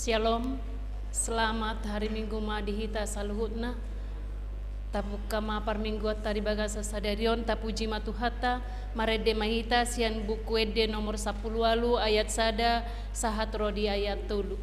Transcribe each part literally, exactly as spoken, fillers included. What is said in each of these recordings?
Syalom. Selamat hari Minggu ma di hita saluhutna. Tabuka ma parmingguanta di bagasan sadari on, tapuji ma Tuhanta, marende ma hita sian Buku Ende nomor sampulu ualu ayat sada sahat ro di ayat tolu.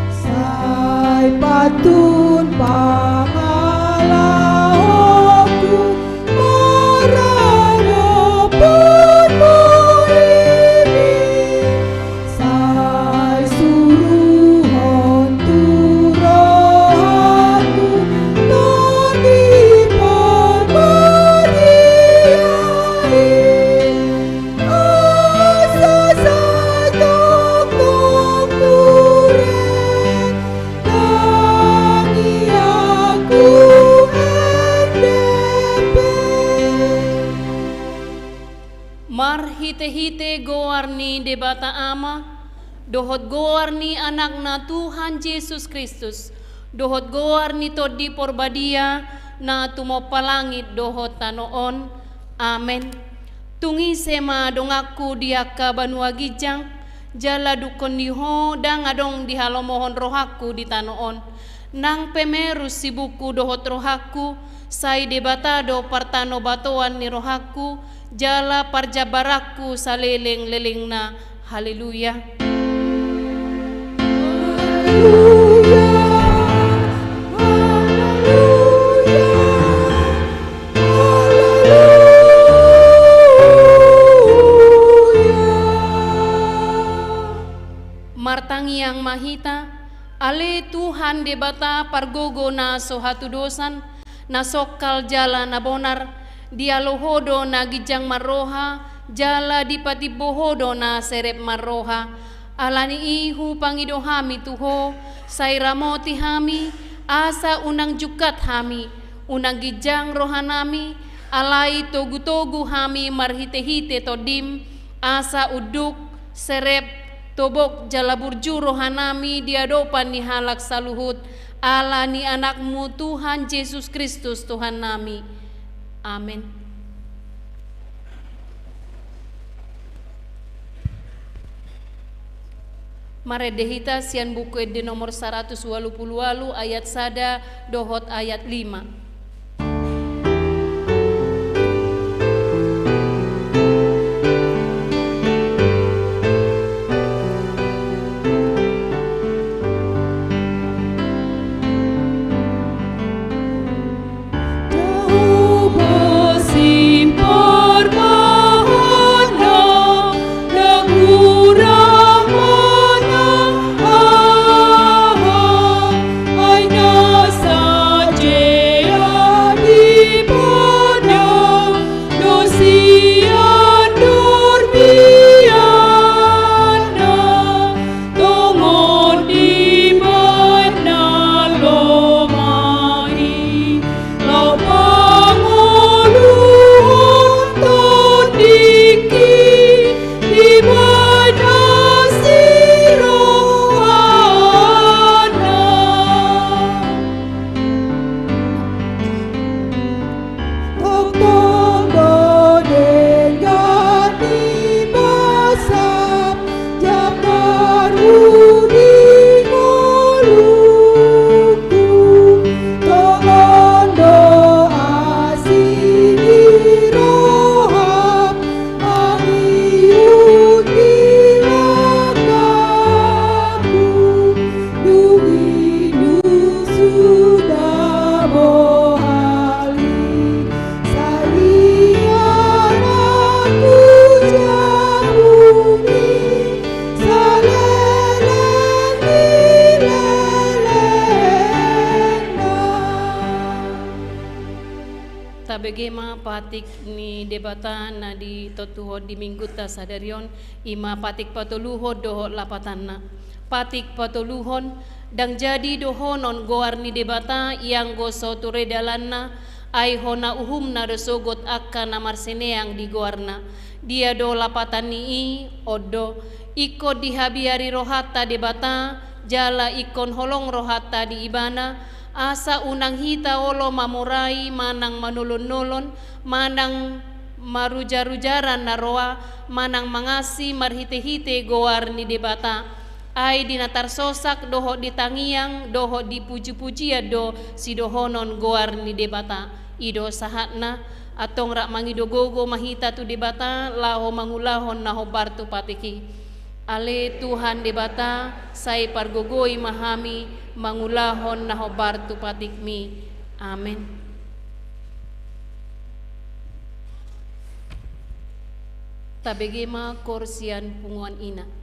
Sai pantun pangalahoku maradophon bohimi, sai suruhon tu rohangku Tondi Parbadia i. Asa sai tongtong turen tangiangku ende pe. Marhitehite goar ni Debata Ama, dohot goar ni Anakna Tuhan Jesus Kristus, dohot goar ni Tondi Parbadia na tumompa langit dohot tano on. Amen. Tung ise ma donganku di angka banua ginjang, jala dungkon ni Ho ndang adong dihalomohon rohangku di tano on. Nang pe merus sibukku dohot rohangku, sai Debata do partanobatoan ni rohangku, jala parjambaranku salelenglelengna. Haleluya. Haleluya. Haleluya. Haleluya. Martangiang ma hita. Ale Tuhan Debata pargogo na so hatudosan, na songkal jala na bonar, dialo Ho do na ginjang marroha, jala dipatimbo Ho do na serep marroha. Ala ni i hupangido hami tu Ho, sai ramoti hami, asa unang jungkat hami, unang ginjang rohanami, alai togutogu hami marhitehite Tondim, asa unduk, serep, tobok jala burju rohanami di adopan ni halak saluhut, ala ni Anakmu Tuhan Jesus Kristus Tuhannami. Amen. Marende hita sian Buku Ende nomor saratus ualu pulu ualu ayat sada dohot ayat lima. Tabege ma patik ni Debata na ditontuhon di Minggunta sadari on, i ma patik patoluhon dohot lapatanna. Patik patoluhon, ndang jadi dohonon goar ni Debata ianggo so ture dalanna, ai hona uhumna do sogot angka na marsineang di goarna. Dia do lapatan ni i? On do, ingkon dihabiari rohanta Debata, jala ingkon holong rohanta di Ibana, asa unang hita olo mamurai manang manolon-nolon, manang marujar-rujaran na roa, manang mangasi marhite-hite goar ni Debata. Ai di na tarsosak dohot di tangiang dohot di puji-pujian do sidohonon goar ni Debata. I do sahatna. Antong rap mangido gogo ma hita tu Debata laho mangulahon na hombar tu patik i. Ale Tuhan Debata, sai pargogoi ma hami mangulahon na hombar tu patikmi. Amen. Tabege ma koor sian punguan ina.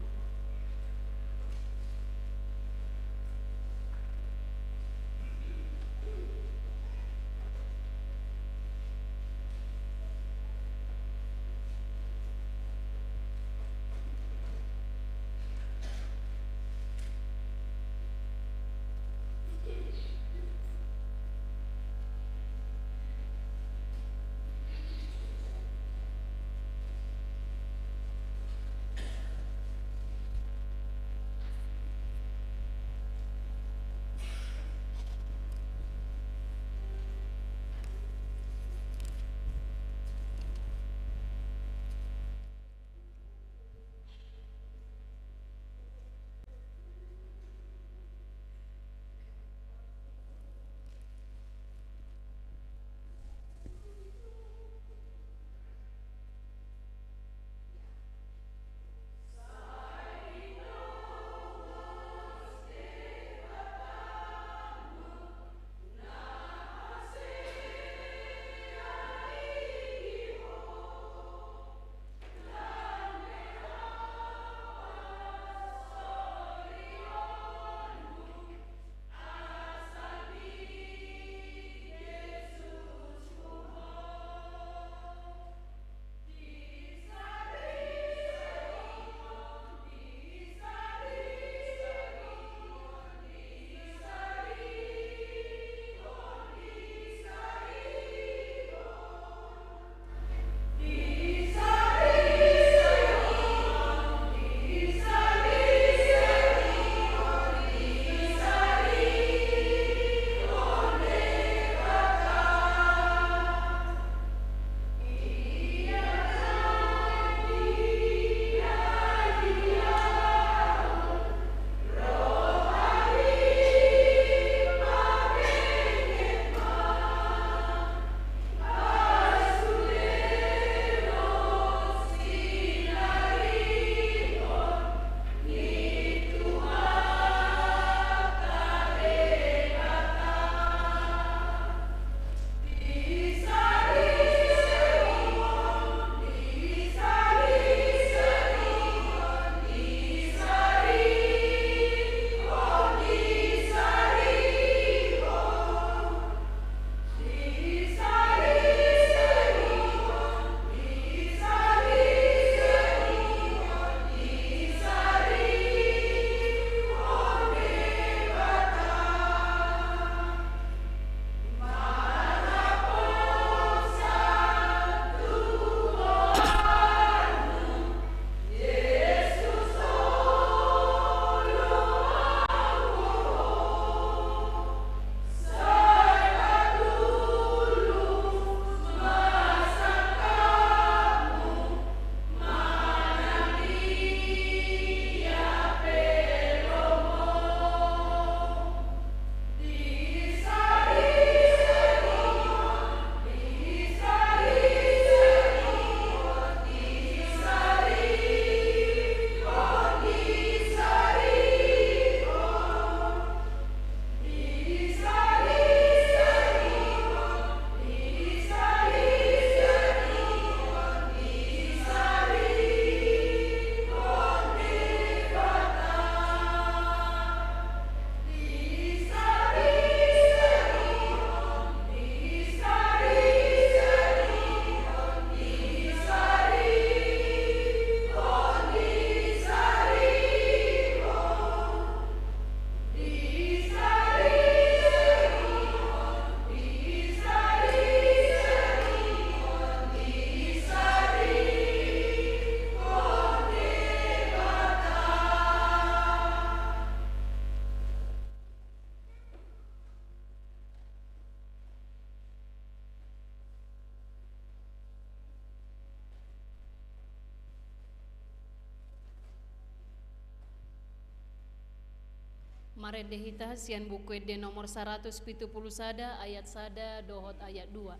Marende hita sian Buku Ende nomor saratus pitu pulu sada, ayat sada dohot ayat dua.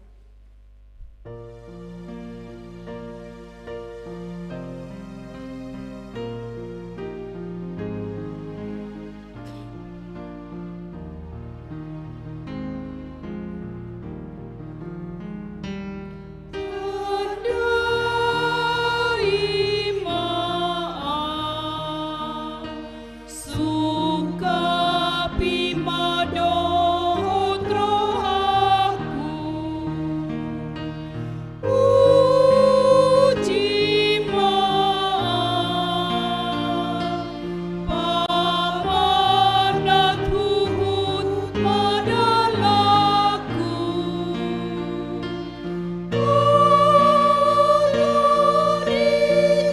Sungkapi ma dohot rohangku. Uji ma, pamanat huhut ma dalanku. Olo di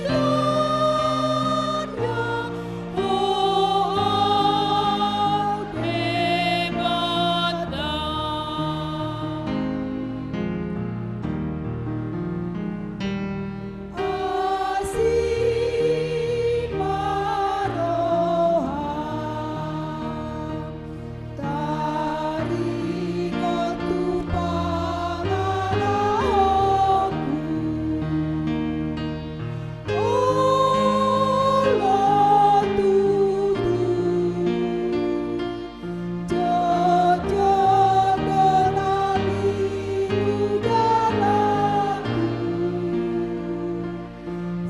tanda Ho, Debata. Asi ma roham, taringot tu pangalahoku. Olo tutu, jotjot do na lilu dalanku.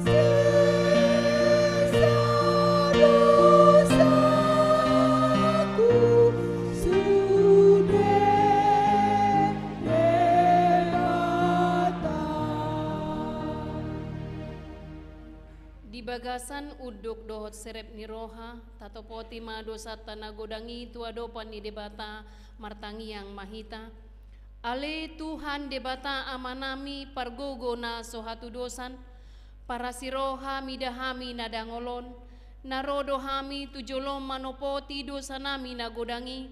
Sesa dosaku sude, Debata. Di bagasan unduk dohot serep ni roha, tatopoti ma dosanta na godang i tu adopan ni Debata. Martangiang ma hita. Ale Tuhan Debata Amanami, pargogo na so hatudosan, parasi roha mida hami na dangol on, na ro do hami tu jolom manopoti dosanami na godang i.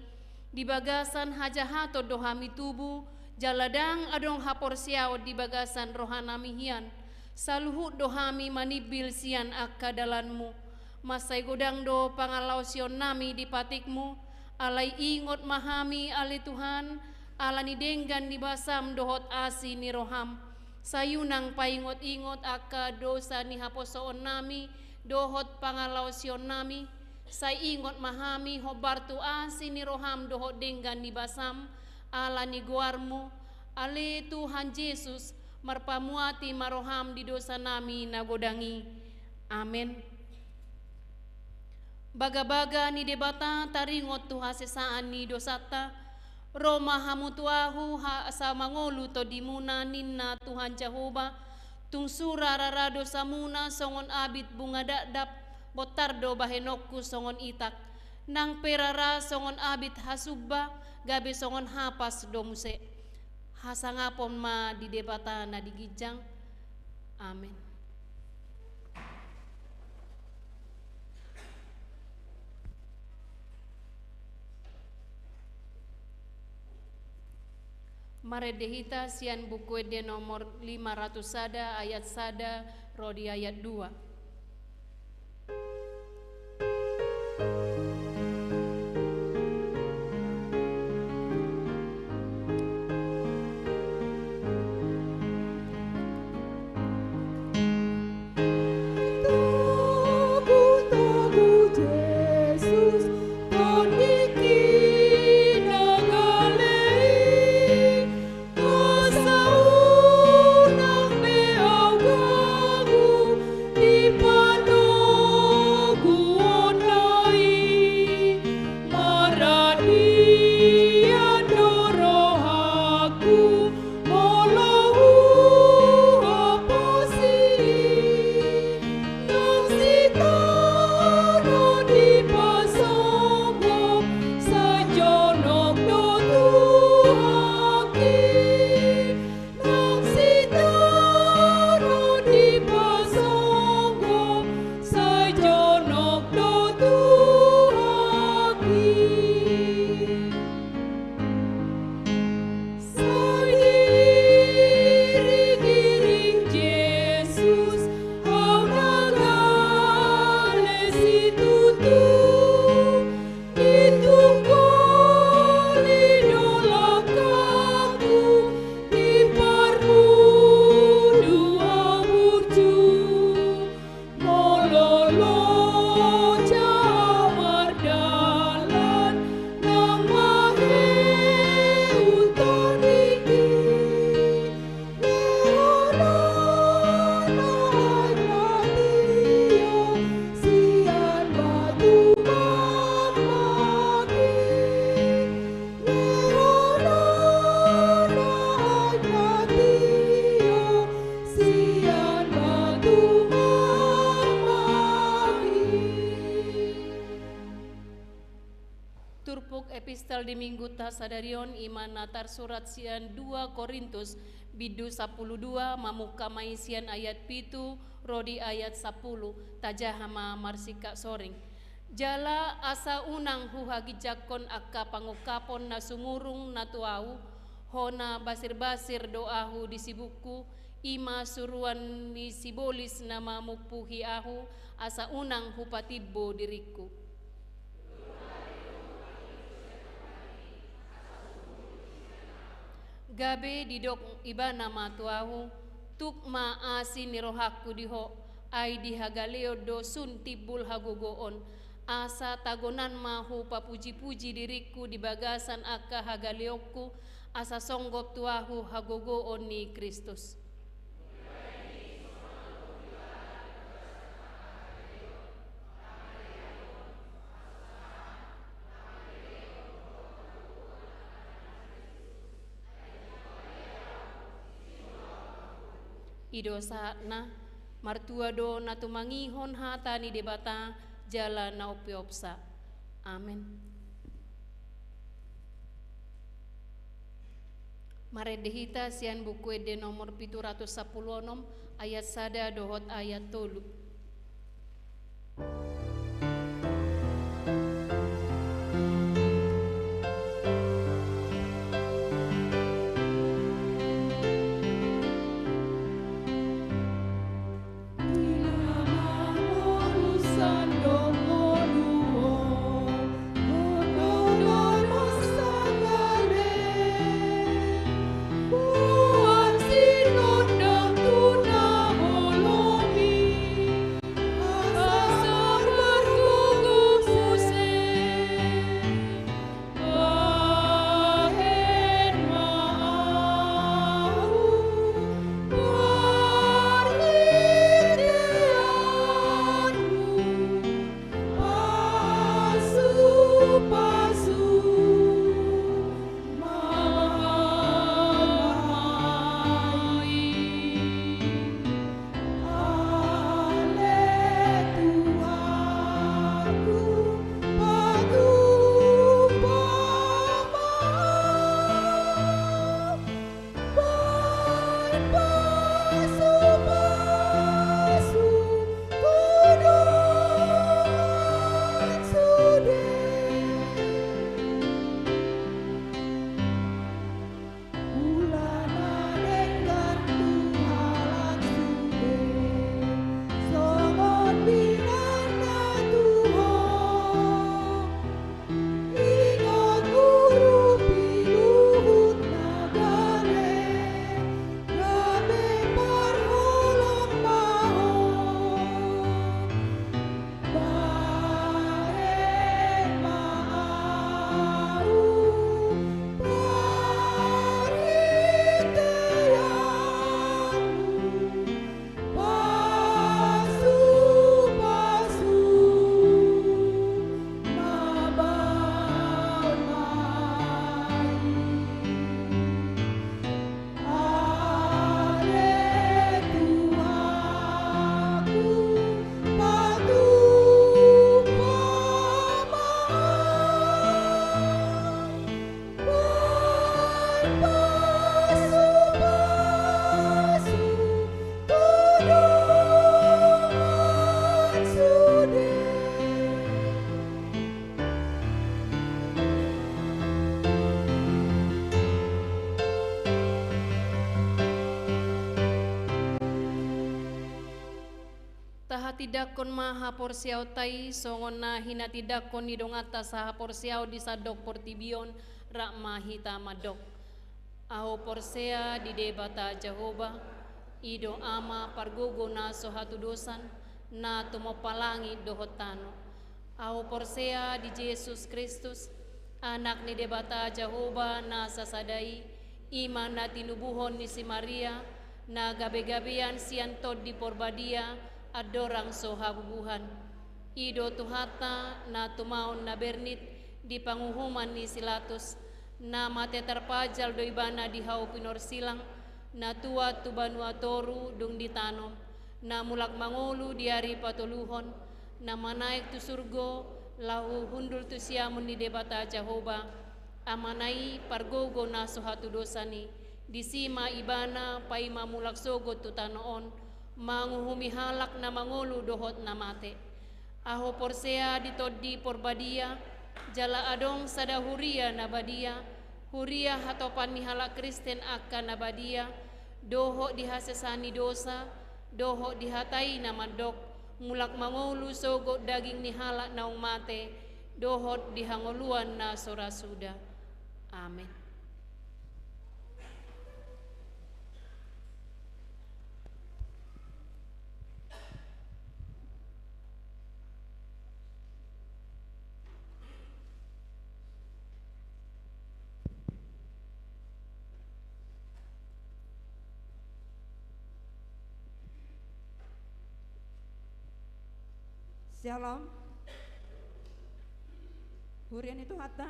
Di bagasan hajahaton do hami tubu, jala ndang adong haporseaon di bagasan rohanami hian. Saluhut do hami manimbil sian angka dalanmu. Mansai godang do pangalaosionnami di patikmu. Alai ingot ma hami, ale Tuhan, ala ni denggan ni basam dohot asi ni roham. Sai unang paingot-ingot angka dosa ni haposoonnami dohot pangalaosionnami. Sai ingot ma hami hombar tu asi ni roham dohot denggan ni basam, ala ni goarmu, ale Tuhan Jesus, marpamuati ma roham di dosanami na godang i. Amen. Bagabaga ni Debata taringot tu hasesaan ni dosanta, ro ma hamu tu ahu asa mangolu tondimuna, ninna Tuhan Jahowa, tung sura rara dosamuna songon abit bunga dakdak, bontar do bahenonku songon itak, nang pe rara songon abit hasumba, gabe songon hapas do muse. Hasangapon ma di Debata na di ginjang. Amen. Marende hita sian Buku Ende nomor lima ratus sada, ayat sada ro di ayat dua. Togu, togu, Jesus, Tondiku na gale i. Asa unang be au gagu di sadari on i ma na tarsurat sian dua Korintus bindu sampulu dua, mamungka ma i sian ayat pitu ro di ayat sampulu. Tajaha ma marsingkat soring. Jala asa unang huhaginjangkon angka pangungkapon na sumurung na tu ahu, hona basirbasir do ahu di sibukku, i ma suruan ni sibolis na mamumpuhi ahu, asa unang hupatimbo diringku. Gabe didok ibana ma tu ahu, tuk ma asi ni rohangku di ho, ai di hagaleon do sun timbul hagogoon, asa tagonan ma hupapujipuji diringku di bagasan angka hagaleonku, asa songgop tu ahu hagogoon ni Kristus. I do sahatna, martua do na tumangihon hata ni Debata jala na umpeopsa. Amen. Marende hita sian Buku Ende nomor pitu ratus sampulu onom, ayat sada dohot ayat tolu. Tahatindangkon ma haporseaonta i songon na hinatindangkon ni donganta sahaporseaon di sandok portibi on. Rap ma hita mandok. Ahu porsea di Debata Jahowa, i do Ama pargogo na so hatudosan, na tumompa langit dohot tano. Ahu porsea di Jesus Kristus, Anak ni Debata Jahowa na sasada i, i ma na tinubuhon ni si Maria, na gabegabean sian Tondi Porbadia, andorang so habubuhan. I do Tuhanta na tumaon na bernit di panguhuman ni si Latus, na mate tarpajal do ibana di hau pinorsilang, na tuat tu banua toru dung ditanom, na mulak mangolu di ari patoluhon, na manaek tu surgo, laho hundul tu siamun ni Debata Jahowa, Amana i pargogo na so hatudosan i, disi ma ibana paima mulak sogot tu tano on, manguhumi halak na mangolu dohot na mate. Ahu porsea di Tondi Porbadia, jala adong sada huria na badia, huria hatopan ni halak Kristen angka na badia, dohot di hasesaan ni dosa, dohot di hata i na mandok, mulak mangolu sogot daging ni halak naung mate, dohot di hangoluan na so ra suda. Amen. Shalom. Huria ni Tuhanta,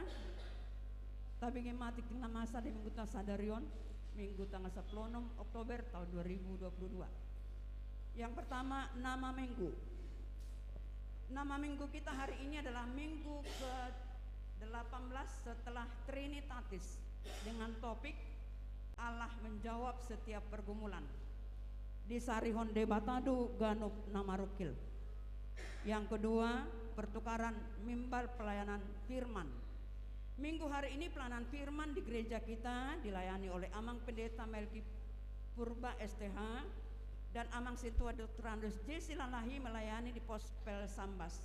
tabege ma tingting na masa di Mingguta sadari on, Minggu tanggal sampulu onom Oktober tahun dua ribu dua puluh dua. Yang pertama, nama Minggu. Nama Minggu kita hari ini adalah Minggu ke delapan belas setelah Trinitatis, dengan topik Allah menjawab setiap pergumulan. Disarihon Debata do ganup na marungkil. Yang kedua, pertukaran mimbar pelayanan firman. Minggu hari ini pelayanan firman di gereja kita dilayani oleh Amang Pendeta Melki Purba, S T H, dan Amang Sintua Doktorandus Jesi Lalahi melayani di Pospel Sambas.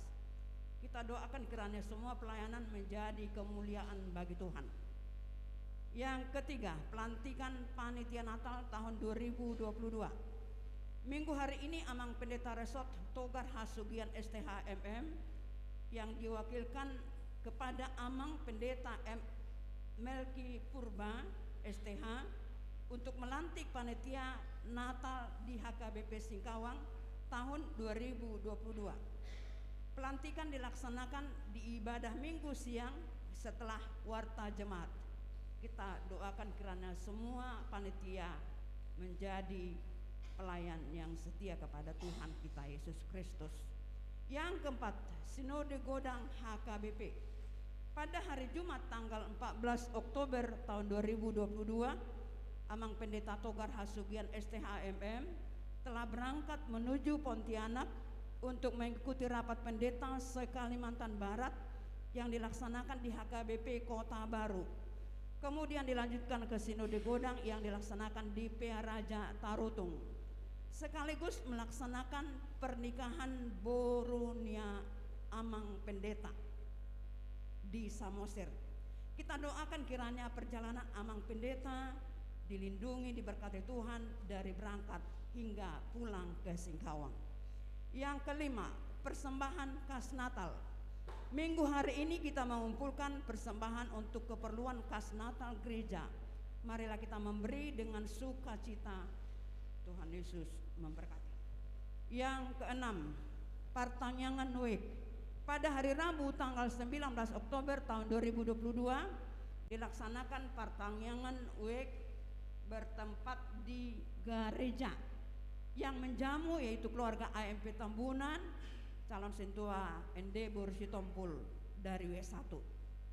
Kita doakan kiranya semua pelayanan menjadi kemuliaan bagi Tuhan. Yang ketiga, pelantikan panitia Natal tahun dua ribu dua puluh dua. Minggu hari ini Amang Pendeta Resort Togar Hasugian, S T H M M, yang diwakilkan kepada Amang Pendeta M Melki Purba, S T H, untuk melantik panitia Natal di H K B P Singkawang tahun dua ribu dua puluh dua. Pelantikan dilaksanakan di ibadah Minggu siang setelah warta jemaat. Kita doakan kiranya semua panitia menjadi pelayan yang setia kepada Tuhan kita Yesus Kristus. Yang keempat, Sinode Godang H K B P. Pada hari Jumat tanggal empat belas Oktober tahun dua ribu dua puluh dua, Amang Pendeta Togar Hasugian, S T H M M, telah berangkat menuju Pontianak untuk mengikuti rapat pendeta se-Kalimantan Barat yang dilaksanakan di H K B P Kota Baru. Kemudian dilanjutkan ke Sinode Godang yang dilaksanakan di Pearaja Tarutung, sekaligus melaksanakan pernikahan borunia Amang Pendeta di Samosir. Kita doakan kiranya perjalanan Amang Pendeta dilindungi, diberkati Tuhan dari berangkat hingga pulang ke Singkawang. Yang kelima, persembahan kas Natal. Minggu hari ini kita mengumpulkan persembahan untuk keperluan kas Natal gereja. Marilah kita memberi dengan sukacita. Tuhan Yesus memberkati. Yang keenam, partangiangan wijk. Pada hari Rabu tanggal sembilan belas Oktober tahun dua ribu dua puluh dua, dilaksanakan partangiangan wijk bertempat di gereja. Yang menjamu yaitu keluarga A M P Tambunan, calon sintua Ende boru Sitompul dari wijk satu.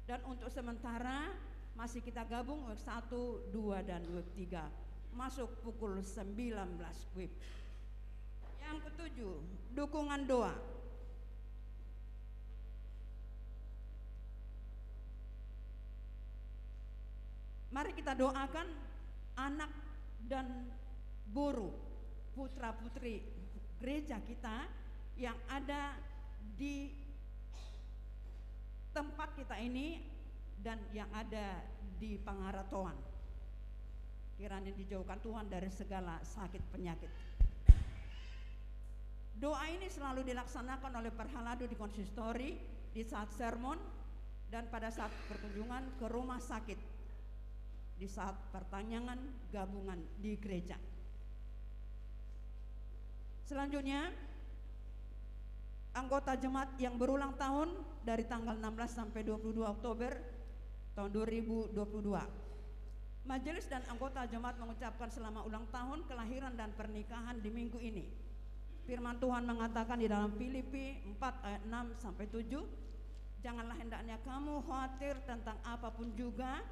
Dan untuk sementara masih kita gabung wijk satu, dua, dan wijk tiga. Masuk pukul sembilan belas wib. Yang ketujuh, dukungan doa. Mari kita doakan anak dan boru, putra-putri gereja kita yang ada di tempat kita ini dan yang ada di pangaratoan. Kiranya dijauhkan Tuhan dari segala sakit penyakit. Doa ini selalu dilaksanakan oleh parhalado di konsistori di saat sermon dan pada saat perkunjungan ke rumah sakit, di saat partangiangan gabungan di gereja. Selanjutnya, anggota jemaat yang berulang tahun dari tanggal enam belas sampai dua puluh dua Oktober tahun dua ribu dua puluh dua. Majelis dan anggota jemaat mengucapkan selamat ulang tahun kelahiran dan pernikahan di minggu ini. Firman Tuhan mengatakan di dalam Filipi empat ayat enam sampai tujuh, Janganlah hendaknya kamu khawatir tentang apa pun juga,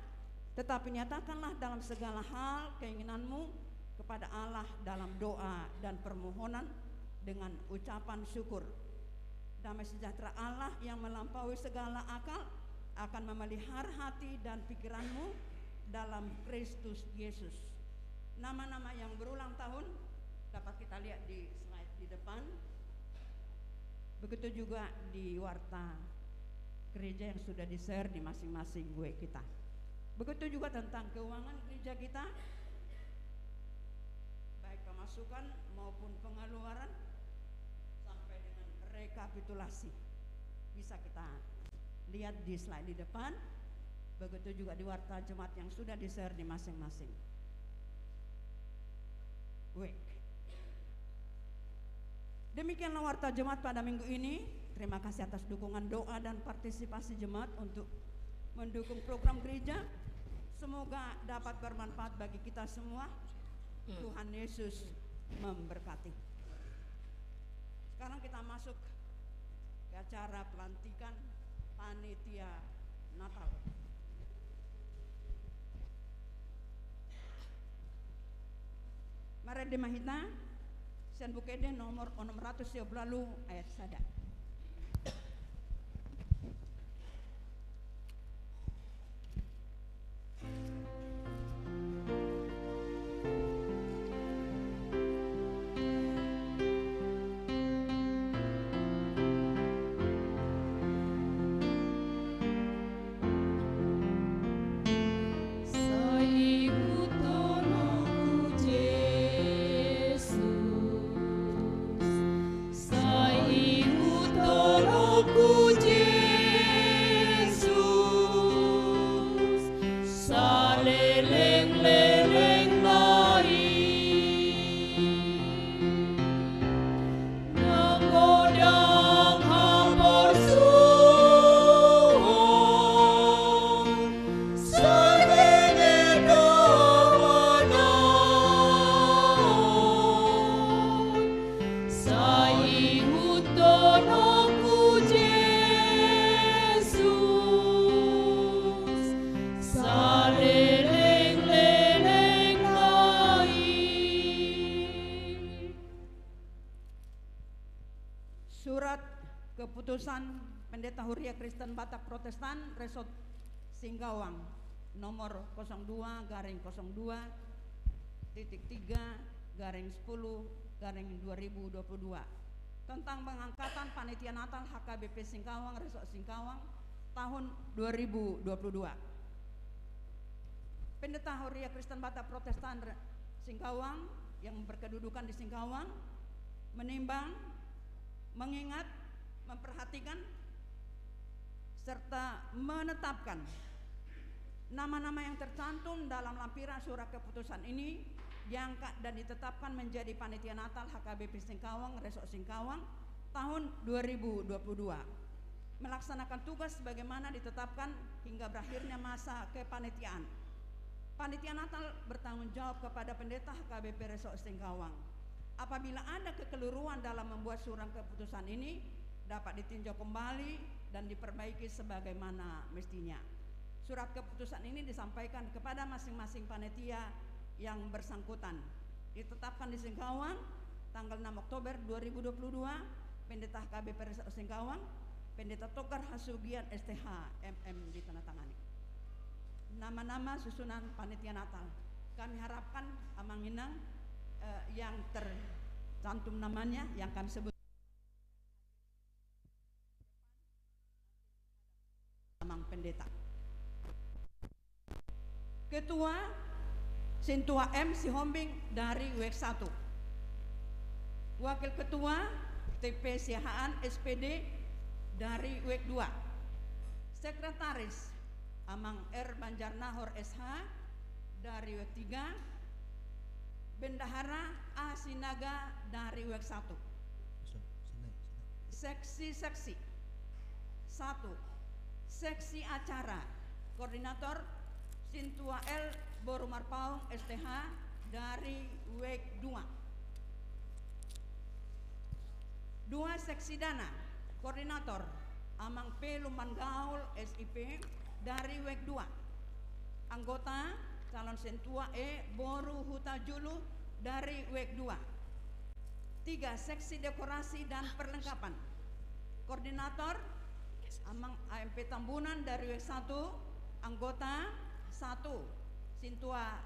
tetapi nyatakanlah dalam segala hal keinginanmu kepada Allah dalam doa dan permohonan dengan ucapan syukur. Damai sejahtera Allah yang melampaui segala akal akan memelihara hati dan pikiranmu dalam Kristus Yesus. Nama-nama yang berulang tahun dapat kita lihat di slide di depan. Begitu juga di warta gereja yang sudah di-share di masing-masing W kita. Begitu juga tentang keuangan gereja kita, baik pemasukan maupun pengeluaran, sampai dengan rekapitulasi. Bisa kita lihat di slide di depan. Begitu juga di warta jemaat yang sudah di-share di masing-masing W. Demikianlah warta jemaat pada minggu ini. Terima kasih atas dukungan doa dan partisipasi jemaat untuk mendukung program gereja. Semoga dapat bermanfaat bagi kita semua. Tuhan Yesus memberkati. Sekarang kita masuk ke acara pelantikan panitia Natal. Marende ma hita, sian Buku Ende nomor onom ratus sia pulu ualu ayat sada. Sai ihut holongku Jesus, sai ihut holongku Jesus, salelenglelengna i. Nang godang haporsuhon, sahene do manaon, sai ihut holongku Jesus, salelenglelengna i. Surat keputusan Pendeta Huria Kristen Batak Protestan Resort Singkawang nomor kosong dua garing kosong dua titik tiga garing sepuluh garing dua ribu dua puluh dua tentang pengangkatan Panitia Natal H K B P Singkawang Resort Singkawang tahun dua ribu dua puluh dua. Pendeta Huria Kristen Batak Protestan Re-, Singkawang yang berkedudukan di Singkawang menimbang, mengingat, memperhatikan, serta menetapkan nama-nama yang tercantum dalam lampiran surat keputusan ini diangkat dan ditetapkan menjadi Panitia Natal H K B P Singkawang Resort Singkawang tahun dua ribu dua puluh dua. Melaksanakan tugas sebagaimana ditetapkan hingga berakhirnya masa kepanitiaan. Panitia Natal bertanggung jawab kepada Pendeta H K B P Resort Singkawang. Apabila ada kekeliruan dalam membuat surat keputusan ini, dapat ditinjau kembali dan diperbaiki sebagaimana mestinya. Surat keputusan ini disampaikan kepada masing-masing panitia yang bersangkutan. Ditetapkan di Singkawang, tanggal enam Oktober dua ribu dua puluh dua, Pendeta H K B P Resort Singkawang, Pendeta Togar Hasugian S T H, M M ditandatangani. Nama-nama susunan Panitia Natal. Kami harapkan Amang Inang, eh, yang tercantum namanya, yang kami sebut Amang Pendeta. Ketua, Sintua M Sihombing dari W satu. Wakil Ketua, T P Siahaan S P D dari W dua. Sekretaris, Amang R Banjarnahor S H dari W tiga. Bendahara A Sinaga dari W satu. Seksi-seksi. Satu. Seksi acara. Koordinator Sintua L Boru Marpaung S T H dari W dua. Dua. Seksi dana. Koordinator Amang P Lumban Gaul, S I P, dari WEG dua. Anggota, calon sintua E, Boru Hutajulu, dari WEG dua. Tiga, seksi dekorasi dan perlengkapan. Koordinator, Amang A M P Tambunan dari WEG satu, anggota satu, sintua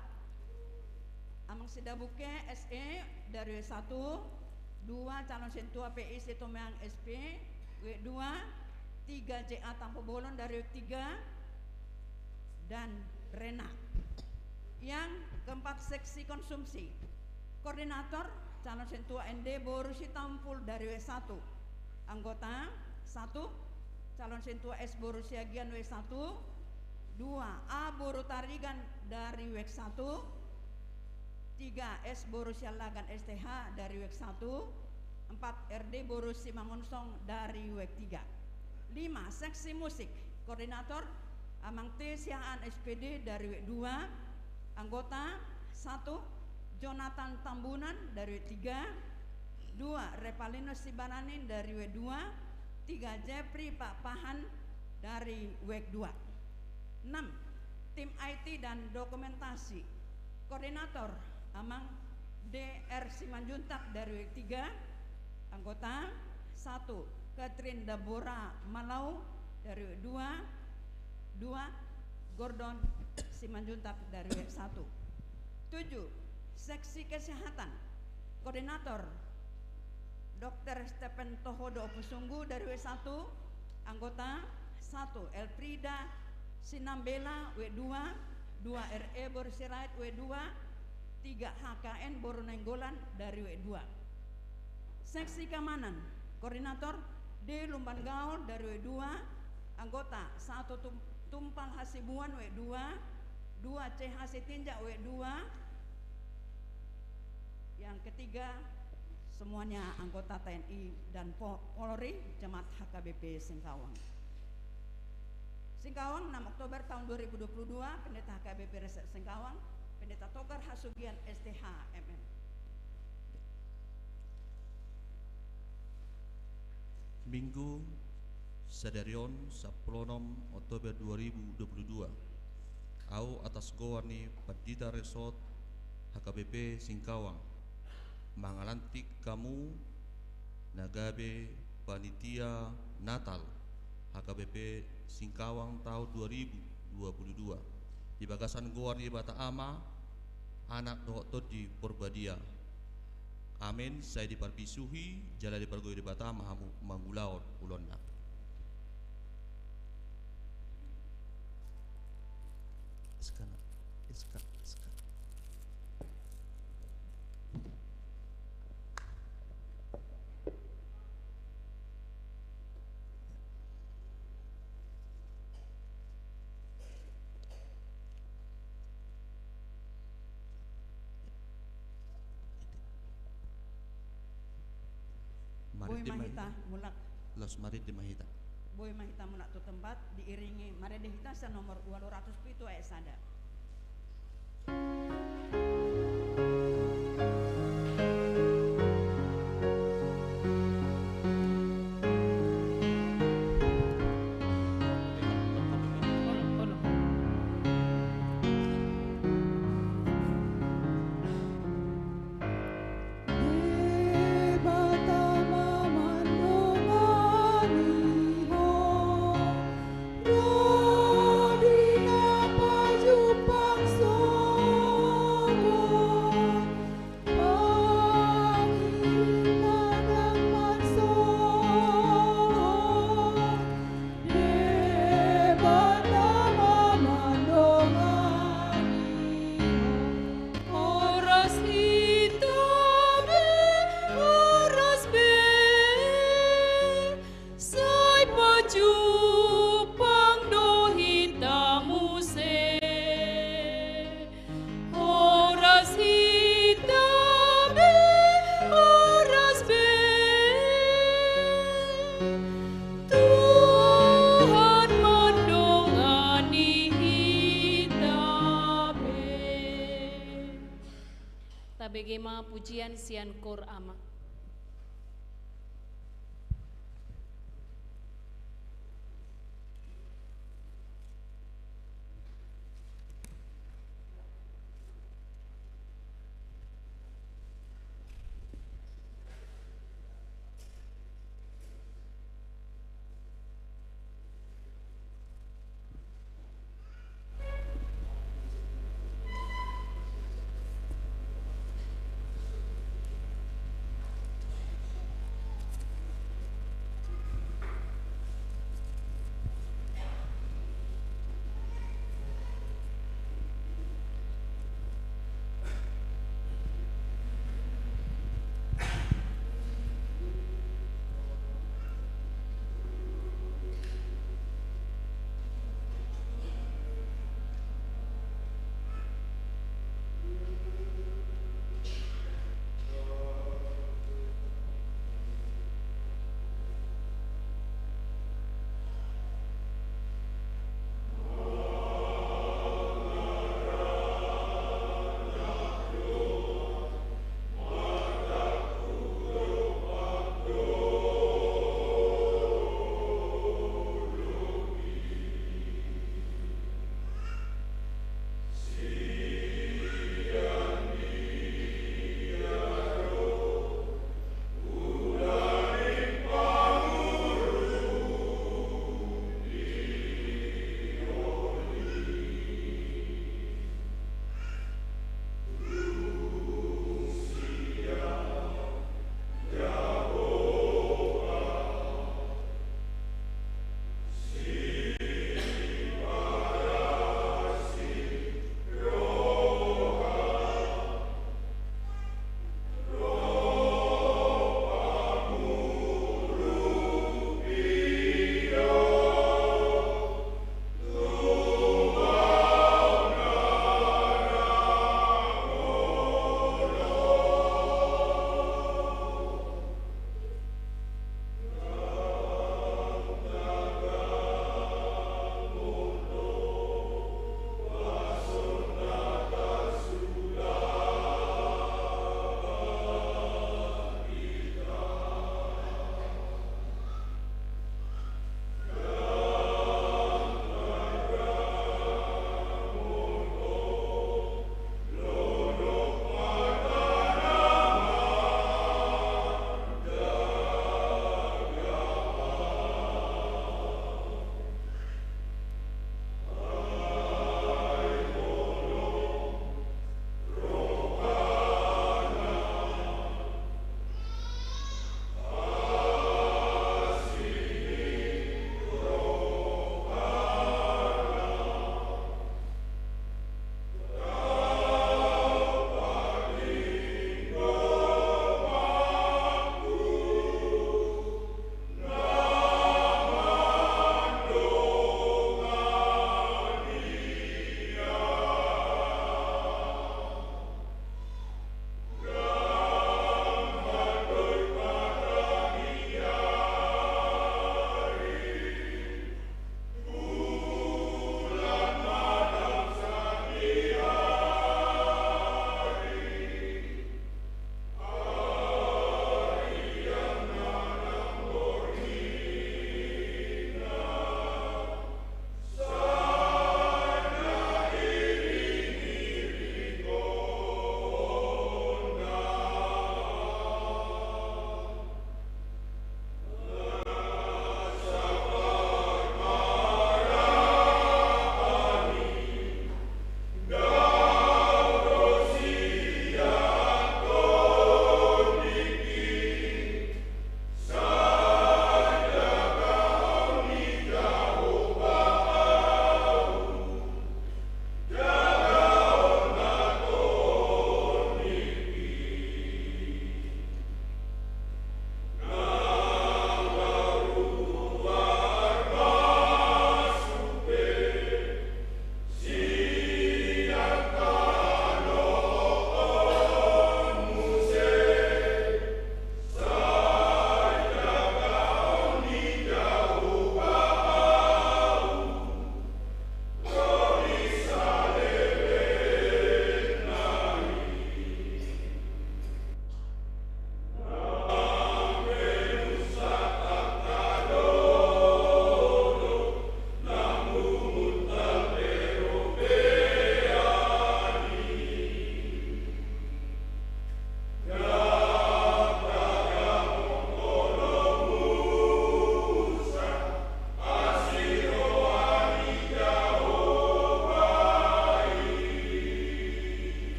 Amang Sidabuke, S E, dari WEG satu, dua, calon sintua P I Sitomeang, S P, WEG dua, tiga, J A Tampubolon dari WEG tiga, dan Rena. Yang keempat, seksi konsumsi. Koordinator, calon sintua N D Boru Sitampul dari WEG satu. Anggota, satu, calon sintua S Boru Siagian WEG satu, dua, A Boru Tarigan dari WEG satu, tiga, S Boru Siallagan S T H dari WEG satu, empat, R D Boru Simangunsong dari WEG tiga. Lima, seksi musik. Koordinator, Amang T Siahaan, S P D, dari WEG dua. Anggota, satu, Jonathan Tambunan dari WEG tiga. Dua, Revalino Sibananin dari WEG dua. Tiga, Jepri Pakpahan dari WEG dua. Enam, tim I T dan dokumentasi. Koordinator, Amang D R Simanjuntak dari WEG tiga. Anggota, satu, Catherine Dabora Malau dari WEG dua. Dua, Gordon Simanjuntak dari WEG satu. Tujuh, seksi kesehatan. Koordinator, Dokter Stephen Tohodo Ompusunggu dari WEG satu. Anggota, satu, Elfrida Sinambela, WEG dua. Dua, R E Boru Sirait, WEG dua. Tiga, H K N Boru Nainggolan dari WEG dua. Seksi keamanan, koordinator, D Lumban Gaul dari WEG dua. Anggota, satu, Tum-, Tumpal Hasibuan, WEG dua. Dua, C H Sitinjak, WEG dua. Yang ketiga, semuanya anggota T N I dan Po-, Polri, jemaat H K B P Singkawang. Singkawang, enam Oktober tahun dua ribu dua puluh dua, Pendeta H K B P Resek Singkawang, Pendeta Togar Hasugian, S T H, M M. Minggu sadari on, sampulu onom Oktober dua ribu dua puluh dua. Ahu atas goar ni Pandita Resort H K B P Singkawang mangalantik hamu na gabe panitia Natal H K B P Singkawang tahun dua ribu dua puluh dua. Di bagasan goar ni Debata Ama, Anak dohot Tondi Porbadia. Amen. Sai diparbisuhi jala dipargogoi Debata ma hamu mangulahon ulaonna. Sekarang, sekarang, sekarang. Boi ma hita mulak. Laos marende ma hita. Boi ma hita mulak tu tempat, diiringi marende hita sian nomor ualu ratus pitu ayat sada. Horas hita be, horas be. Sai pajumpang do hita muse. Horas hita be, horas be. Tuhan mandongani hita be. Tabege ma pujian sian Kor Ama.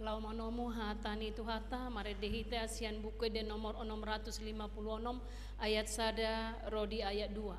Laho manomu hata ni Tuhanta, marende hita sian Buku Ende nomor onom ratus lima puluh onom, ayat sada ro di ayat dua.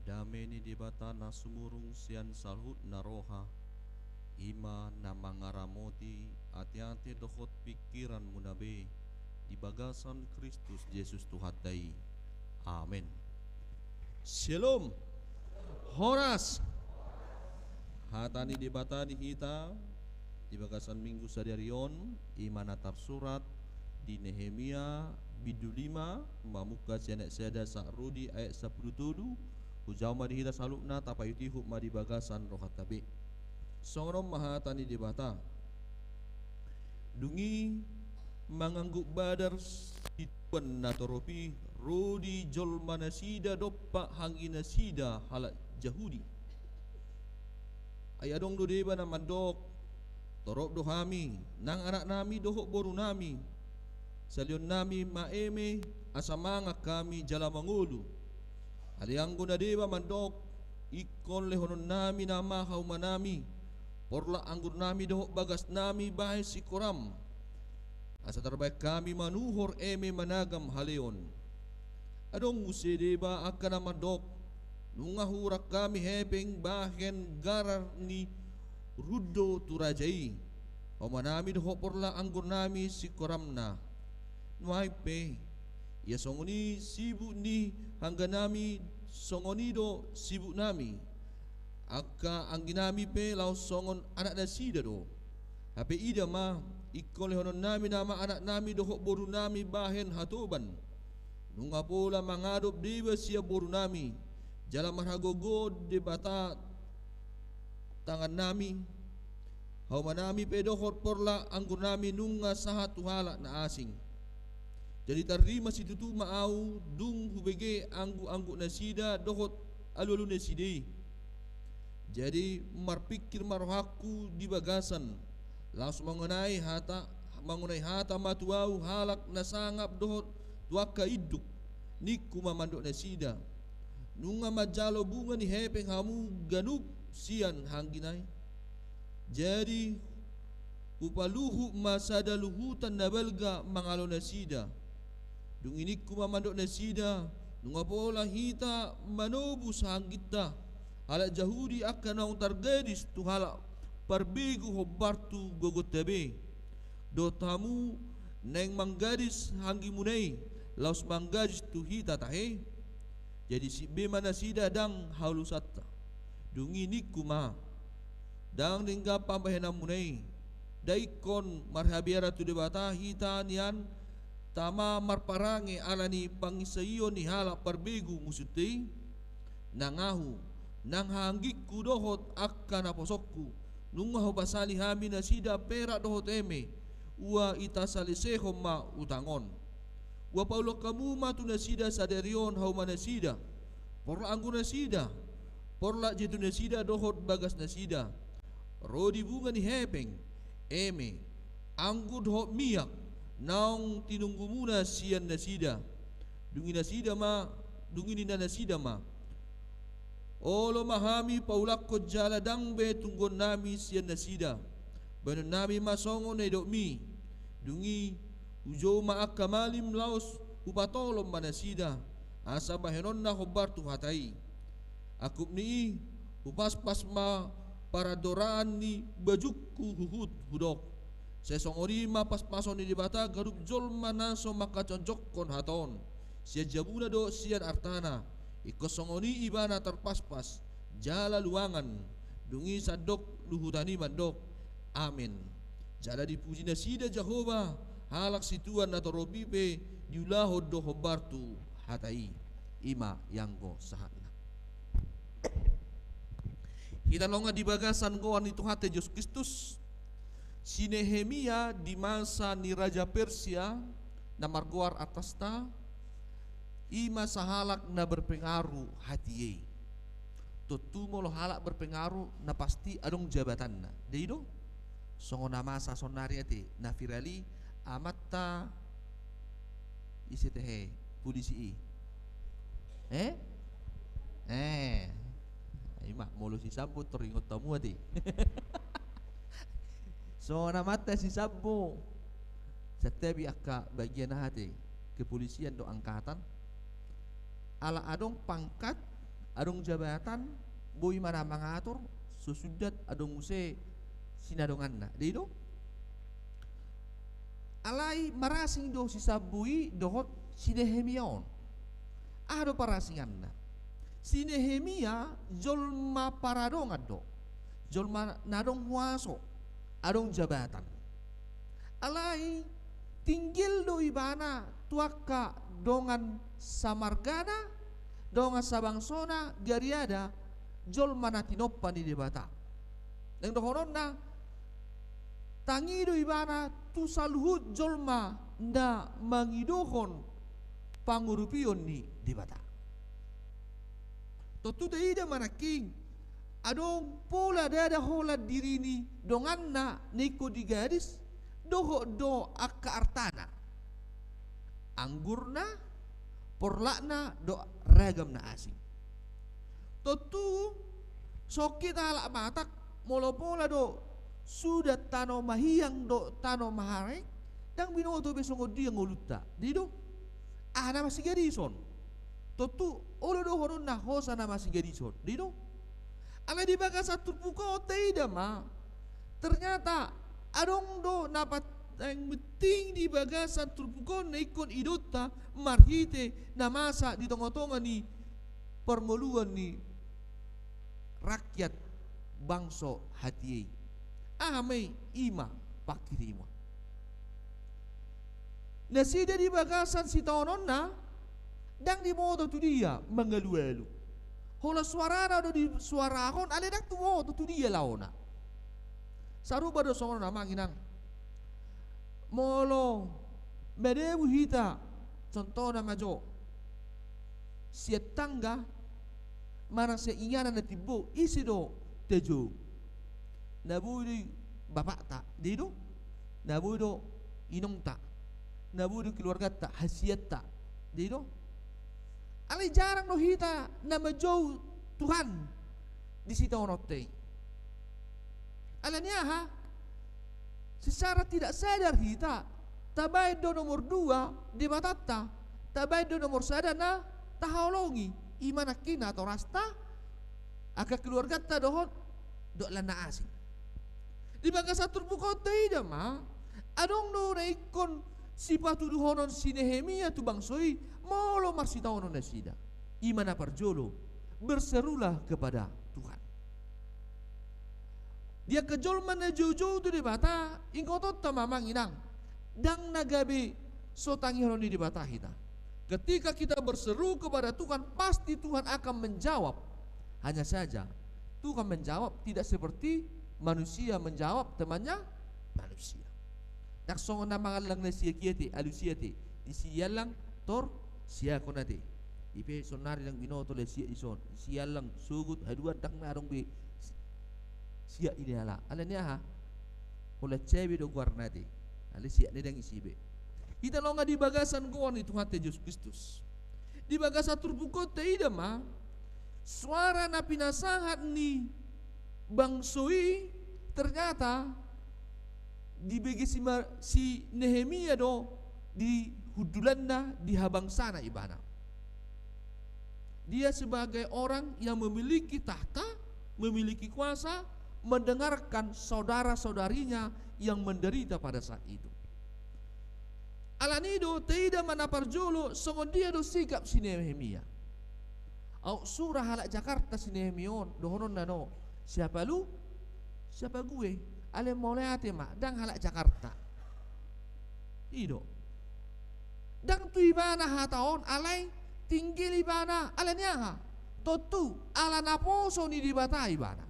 Dame ni Debata na sumurung sian saluhutna roha, i ma na mangaramoti ateate dohot pingkiranmuna be di bagasan Kristus Jesus Tuhanta i. Amen. Syalom. Horas. Hata ni Debata di hita di bagasan Minggu sadari on, i ma na tarsurat di Nehemia bindu lima, mamungka sian ayat sada sahat ro di ayat sampulu tolu. Hujalo ma di hita saluhutna, tapaihutihut ma di bagasan rohanta be. Songon on ma hata ni Debata. Dung i manganggup badar situan natorop i ro di jolma nasida dompak hanggi nasida halak Jahudi. Ai adong do deba na mandok, torop do hami, nang anaknami dohot borunami, saleonnami ma eme asa mangan hami jala mangolu. Alai anggo na deba mandok, ingkon lehononnami nama haumanami, porlak anggurnami dohot bagasnami bahen singkoram, asa tarbahen hami manuhor eme managam haleon. Adong muse deba angka na mandok, nunga huurang hami hepeng bahen garar ni rundo tu raja i, haumanami dohot porlak anggurnami singkoramna. Nuaeng pe, ia songon i sibuk ni angginami, songon i do sibuknami. Angka angginami pe laos songon anaknasida do. Hape ida ma, ingkon lehononnami nama anaknami dohot borunami bahen hatoban. Nunga pola mangadop deba sian borunami, jala marhagogoon debata tangannami, haumanami pe dohot porlak anggurnami nunga sahat tu halak na asing. Jadi tarrima situtu ma ahu dung hubege anggukanggup nasida dohot alualu nasida i. Jadi marpingkir ma rohangku di bagasan, laos mangonai hata, mangonai hata ma tu ahu halak na sangap dohot tu angka induk, ningku ma mandok nasida. Nunga manjalo bunga ni hepeng hamu ganup sian anggi nai. Jadi hupaluhut ma sada luhutan na balga mangalo nasida. Dung i ningku ma mandok nasida, nunga pola hita manobus angginta, halak Jahudi angka naung targadis tu halak parbegu hombar tu gogonta be. Dohot hamu naeng manggadis anggimuna i, laos manggadis tu hita tahe? Jadi sip be ma nasida ndang halusanta. Dung i ningku ma: Ndang denggan pambahenanmuna i. Nda ingkon marhabiaran tu Debata hita nian tama marparange ala ni panginsaion ni halak parbegu musunta i? Nang ahu, nang haanggingku dohot angka naposongku, nunga hupasali hami nasida perak dohot eme, ua itasalesehon ma utang on. Ua paulak hamu ma tu nasida sadari on hauma nasida, porlak anggur nasida, porlak jaitunasida dohot bagasnasida, ro di bunga ni hepeng, eme, anggur dohot miak, naung tinunggumuna sian nasida. Dung i nasida ma, dung i ninna nasida ma: Olo ma hami paulakhon jala ndang be tungguonnami sian nasida. Bahenonnami ma songon na nidokmi. Dung i hujou ma angka malim laos hupatolon ma nasida, asa bahenonna hombar tu hata i. Angkup ni i, hupaspas ma parandoraan ni bajungku huhut hudok: Sai songon i ma paspason ni Debata ganup jolma na so manghajongjongkon hata on, sian jabuna dohot sian artana. Ingkon songon i ibana tarpaspas jala luangan. Dung i sandok luhutan i mandok: Amen. Jala dipuji nasida Jahowa, halak situan na torop i pe diulahon do hombar tu hata i. I ma ianggo sahatna. Hita dongan di bagasan goar ni Tuhanta Jesus Kristus, si Nehemia di masa ni raja Persia na margoar Artasta, i ma sahalak na berpengaruh hatiei. Tontu molo halak berpengaruh na pasti adong jabatanna, nda i do? Songon na masa sonari ate na viral i, amanta ise tahe, polisi i? Eh? Eh. I ma, molo si Sambo taringot hamu ate. Songon na amanta si Sambo. Santabi angka bagian aha ate, kepolisian dohot angkatan. Ala adong pangkat, adong jabatan, boi ma na mangatur, so sundat adong muse sinadonganna. Nda i do? Alai marasing do si Sambo i dohot si Nehemia on. Aha do parasinganna? Si Nehemia jolma paradongan do. Jolma na adong huaso, adong jabatan. Alai tinggil do ibana tu angka dongan samargana, dongan sabangsona, gariada jolma na tinompa ni Debata. Naeng dohononna, tangi do ibana tu saluhut jolma na mangidohon pangurupion ni Debata. Tontu taida ma nangkin, adong pola ndada holan diri ni donganna na ingkon digadis, dohot do angka artana, anggurna, porlakna, dohot ragam na asing. Tontu, songon hita halak Batak, molo pola do suda tano mahiang dohot tano mahareng, ndang binoto be songon dia ngolunta, nda i do? Aha na masigadison? Tontu, olo dohononna hosa na masigadison, nda i do? Alai di bagasan turpuk on taida ma, ternyata adong do na pat-, na penting di bagasan turpuk on na ingkon idaonta marhite na masa di tongatonga ni parngoluan ni rakyat bangso hatiei. Aha ma i? I ma pangkirimon. Nasida di bagasan sitaononna, ndang diboto tu dia mangalualu. Holan suarana do disuarahon, alai ndang diboto tu dia laona. Sarupa do songon on amang inang. Molo madabu hita, contohna ma jo, sian tangga manang sian inganan na timbo, ise do tajou? Na boi do i bapakta, nda i do? Na boi do inongta, na boi do keluarganta, hasianta, nda i do? Alai jarang do hita na manjou Tuhan di sitaononta i. Alani aha? Secara tidak sadar hita tabaen do nomor dua Debatanta, tabaen do nomor sada na tahaholongi, i ma nangkin natorasta, angka keluarganta dohot, dohot lan na asing. Di bagasan turpuk on taida ma, adong do na ingkon sipatuduhonon si Nehemia tu bangso i, molo marsitaonon nasida. I ma na parjolo, berserulah kepada Tuhan. Di angka jolma na joujou tu Debata, ingotonta ma amang inang, ndang na gabe so tangihonon ni Debata hita. Ketika kita berseru kepada Tuhan, pasti Tuhan akan menjawab. Hanya saja, Tuhan menjawab tidak seperti manusia menjawab temannya manusia. Ndang songon na mangallang na siak i ate, alu siak ate, disi iallang tor siakon ate. I pe sonari ndang binoto na siak dison, disi iallang sogot haduan ndang na adong be siak i diallang. Alani aha? Holan cabe do goarna ate. Alai siak na i ndang isi be. Hita nunga di bagasan goar ni Tuhanta Jesus Kristus. Di bagasan turpuk on taida ma, soara na pinasahat ni bangso i ternyata dibege si, ma, si Nehemia do di hundulanna, di habangsana ibana. Dia sebagai orang yang memiliki tahta, memiliki kuasa, mendengarkan saudara-saudarinya yang menderita pada saat itu. Alani do, taida ma na parjolo, songon dia do sikap si Nehemia. Aut sura halak Jakarta si Nehemia on, dohononna do, siapa lu? Siapa gue? Alai mauliate ma, ndang halak Jakarta. I do. Ndang tu ibana hata on, alai tinggil ibana, alani aha? Tontu, ala naposo ni Debata ibana.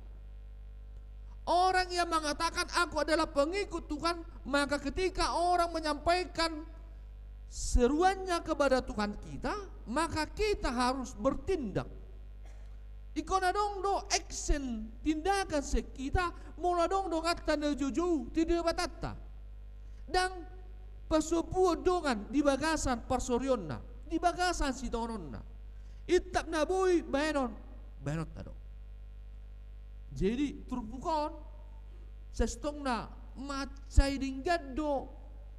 Orang yang mengatakan, "Aku adalah pengikut Tuhan," maka ketika orang menyampaikan seruannya kepada Tuhan kita, maka kita harus bertindak. Ingkon adong do action, tindakan sian hita, molo adong donganta na joujou tu Debatanta. Ndang pasombuon dongan di bagasan parsorionna, di bagasan sitaononna. Intap na boi baenon, baenonta do. Jadi, turpuk on, sasintongna mansai denggan do,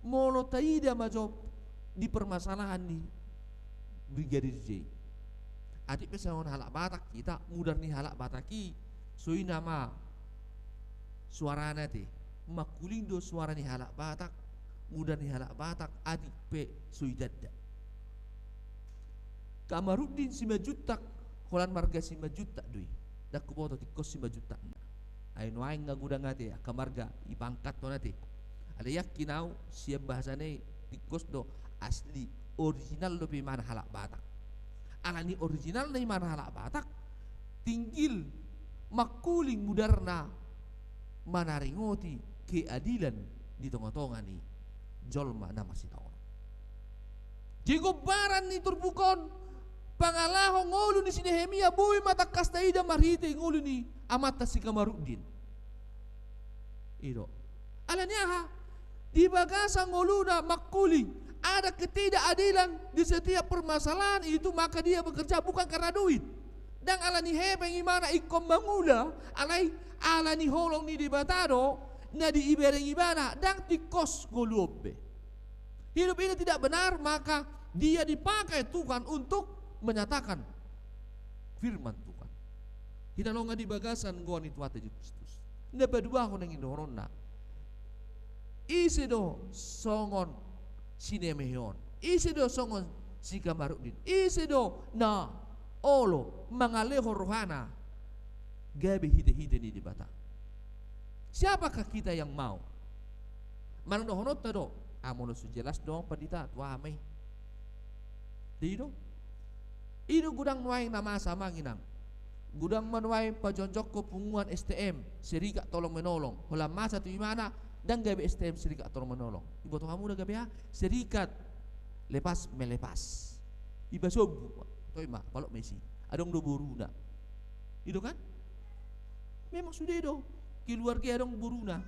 molo taida ma jo di permasalahan ni Brigadir J. Atik pe songon halak Batak hita, mudar ni halak Batak i, so i nama soarana ate. Mangkuling do soara ni halak Batak, mudar ni halak Batak, atik pe so itanda. Kamarudin Simanjuntak, holan marga Simanjuntak do i. Ndang huboto tingkos Simanjuntak na. Ai nuaeng nga godang ate, angka marga i pangkat on ate. Alai yakin au, sian bahasana i tingkos do, asli, original dope imana halak Batak. Alani originalna imana halak Batak, tinggil mangkuling mudarna manaringoti keadilan di tonga-tonga ni jolma na marsitaonon. Jadi gombaran ni turpuk on, pangalaho ngolu ni si Nehemia, boi ma tangkas taida marhite ngolu ni amanta si Kamarudin. I do. Alani aha? Di bagasan ngoluna mangkuling, ada ketidakadilan di setiap permasalahan itu, maka dia bekerja bukan karena duit. Ndang alani hepeng imana ingkon mangula, alai alani holong ni Debata do na dibereng ibana, ndang tingkos ngolu on be. Hidup ini tidak benar, maka dia dipakai Tuhan untuk menyatakan firman Tuhan. Hita nunga di bagasan goar ni Tuhanta Jesus Kristus. Na paduahon naeng dohononna. Ise do songon si Nehemia on? Ise do songon si Kamarudin? Ise do na olo mangalehon rohana gabe hite-hite ni Debata? Siapakah kita yang mau? Manang dohononta do, ah, molo so jelas do, Pandita, tu aha ma i? Jadi do. I do godang nuaeng na masa, amang inang. Godang ma nuaeng pajongjongkon punguan S T M, Serikat Tolong Menolong. Holan masa tu imana, ndang gabe S T M Serikat Tolong Menolong. Iboto hamu da gabe aha? Serikat Lepas Melepas. Iba sombu. Toe ma, palok ma isi. Adong do boruna. I do kan? Memang sude do. Keluarga adong boruna.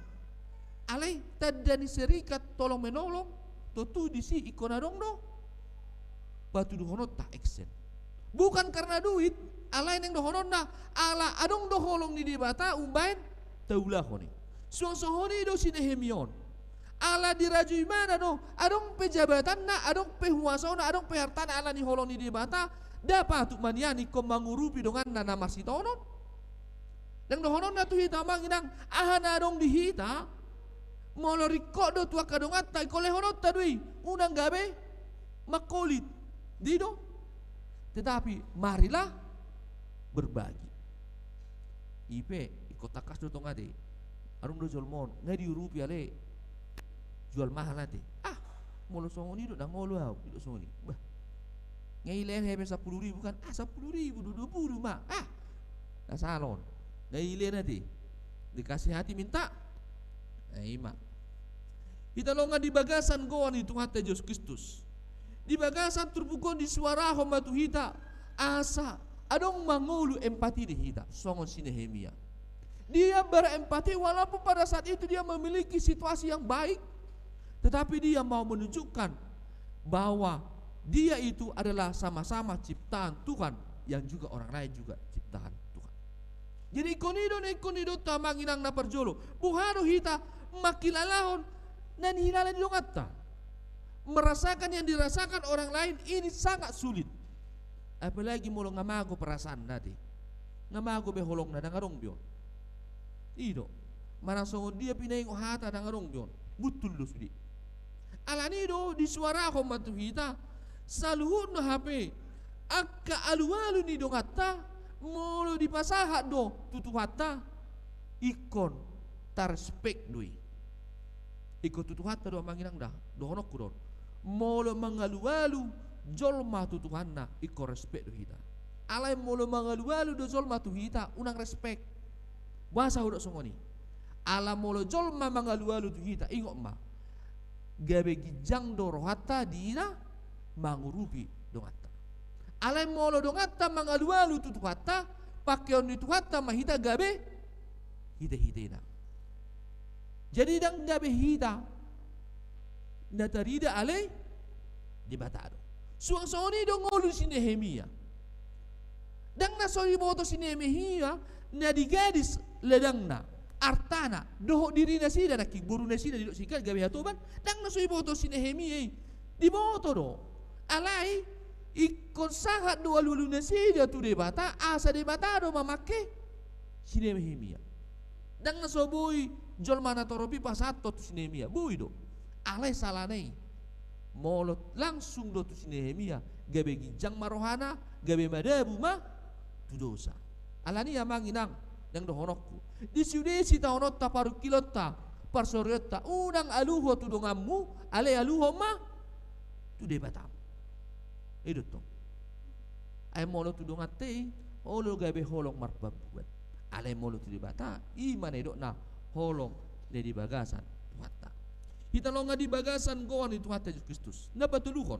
Alai tanda ni Serikat Tolong Menolong, tontu disi ingkon adong do patuduhononta, action. Bukan karena duit, alai naeng dohononna, ala adong do holong ni Debata umbahen taulahon i. Suang songon i do si Nehemia on. Ala dirajui ibana do, adong pe jabatanna, adong pe huasona, adong pe hartana, alani holong ni Debata, nda patut ma nian ingkon mangurupi donganna na marsitaonon. Naeng dohononna tu hita, amang inang, aha na adong di hita, Molo ringkot do tu angka donganta, ingkon lehononta do i, unang gabe mangkolit. Didok. Tetapi marilah berbagi. I pe, ingkon tangkas do tong ate. Adong do jolma on, nga diurupi ale jual mahal ate. Ah, molo songon i do, ndang olo au, didok songon i. Bah. Nga dilehon hepeng sampulu ribu kan, ah, sampulu ribu do, dua pulu ma. Ah, na sala on. Nga dilehon ate. Dikasih hati minta. Nah, i ma. Hita longan di bagasan goar ni Tuhanta Jesus Kristus. Di bagasan turpuk on disuarahon ma tu hita, asa adong ma ngolu empati di hita, songon si Nehemia. Dia berempati walaupun pada saat itu dia memiliki situasi yang baik, tetapi dia mau menunjukkan bahwa dia itu adalah sama-sama ciptaan Tuhan, yang juga orang lain juga ciptaan Tuhan. Jadi ingkon i do, ingkon i do, amang inang na parjolo. Boha do hita mangkilalahon na nihilala ni donganta? Merasakan yang dirasakan orang lain ini sangat sulit. Apalagi molo nga mago perasaanna ate. Nga mago be holongna, ndang adong be on. I do. Manang songon dia pinaingot hata, ndang adong be on. Buntul do sude. Alani do disuarahon ma tu hita, saluhutna hape angka alualu ni donganta, molo dipasahat do tu Tuhanta, ingkon tarespek do i. Ingkon tu Tuhanta do, amang inang, da, dohononku do on. Molo mangalualu jolma tu Tuhanna, ingkon respek do hita. Alai molo mangalualu do jolma tu hita, unang respek. Boasa hudok songon i? Ala molo jolma mangalualu tu hita, ingot ma, gabe ginjang do rohanta di na mangurupi donganta. Alai molo donganta mangalualu tu Tuhanta, pangkeon ni Tuhanta ma hita gabe hitehitena. Jadi ndang gabe hita na tarida, alai Debata do. Suang songon i do ngolu si Nehemia. Ndang na so diboto si Nehemia na digadis ladangna, artana, dohot diri nasida nangkin, boru nasida didok singkat gabe hatoban, ndang na so diboto si Nehemia i. Diboto do. Alai ingkon sahat do alualu nasida tu Debata, asa Debata do mamangke si Nehemia. Ndang na so boi jolma na torop i pasahathon tu si Nehemia, boi do. Alai salana i, molo langsung do tu si Nehemia, gabe ginjang ma rohana, gabe madabu ma tu dosa. Alani, amang inang, nang dohononku, di sude sitaononta, parungkilonta, parsorionta, unang aluhon tu donganmu, alai aluhon ma tu Debata. I do tong. Ai molo tu donganta i, olo gabe holong marpambuat. Alai molo tu Debata, i ma na nidokna holong na di bagasan Tuhanta. Hita longan di bagasan goar ni Tuhanta Jesus Kristus. Na patoluhon,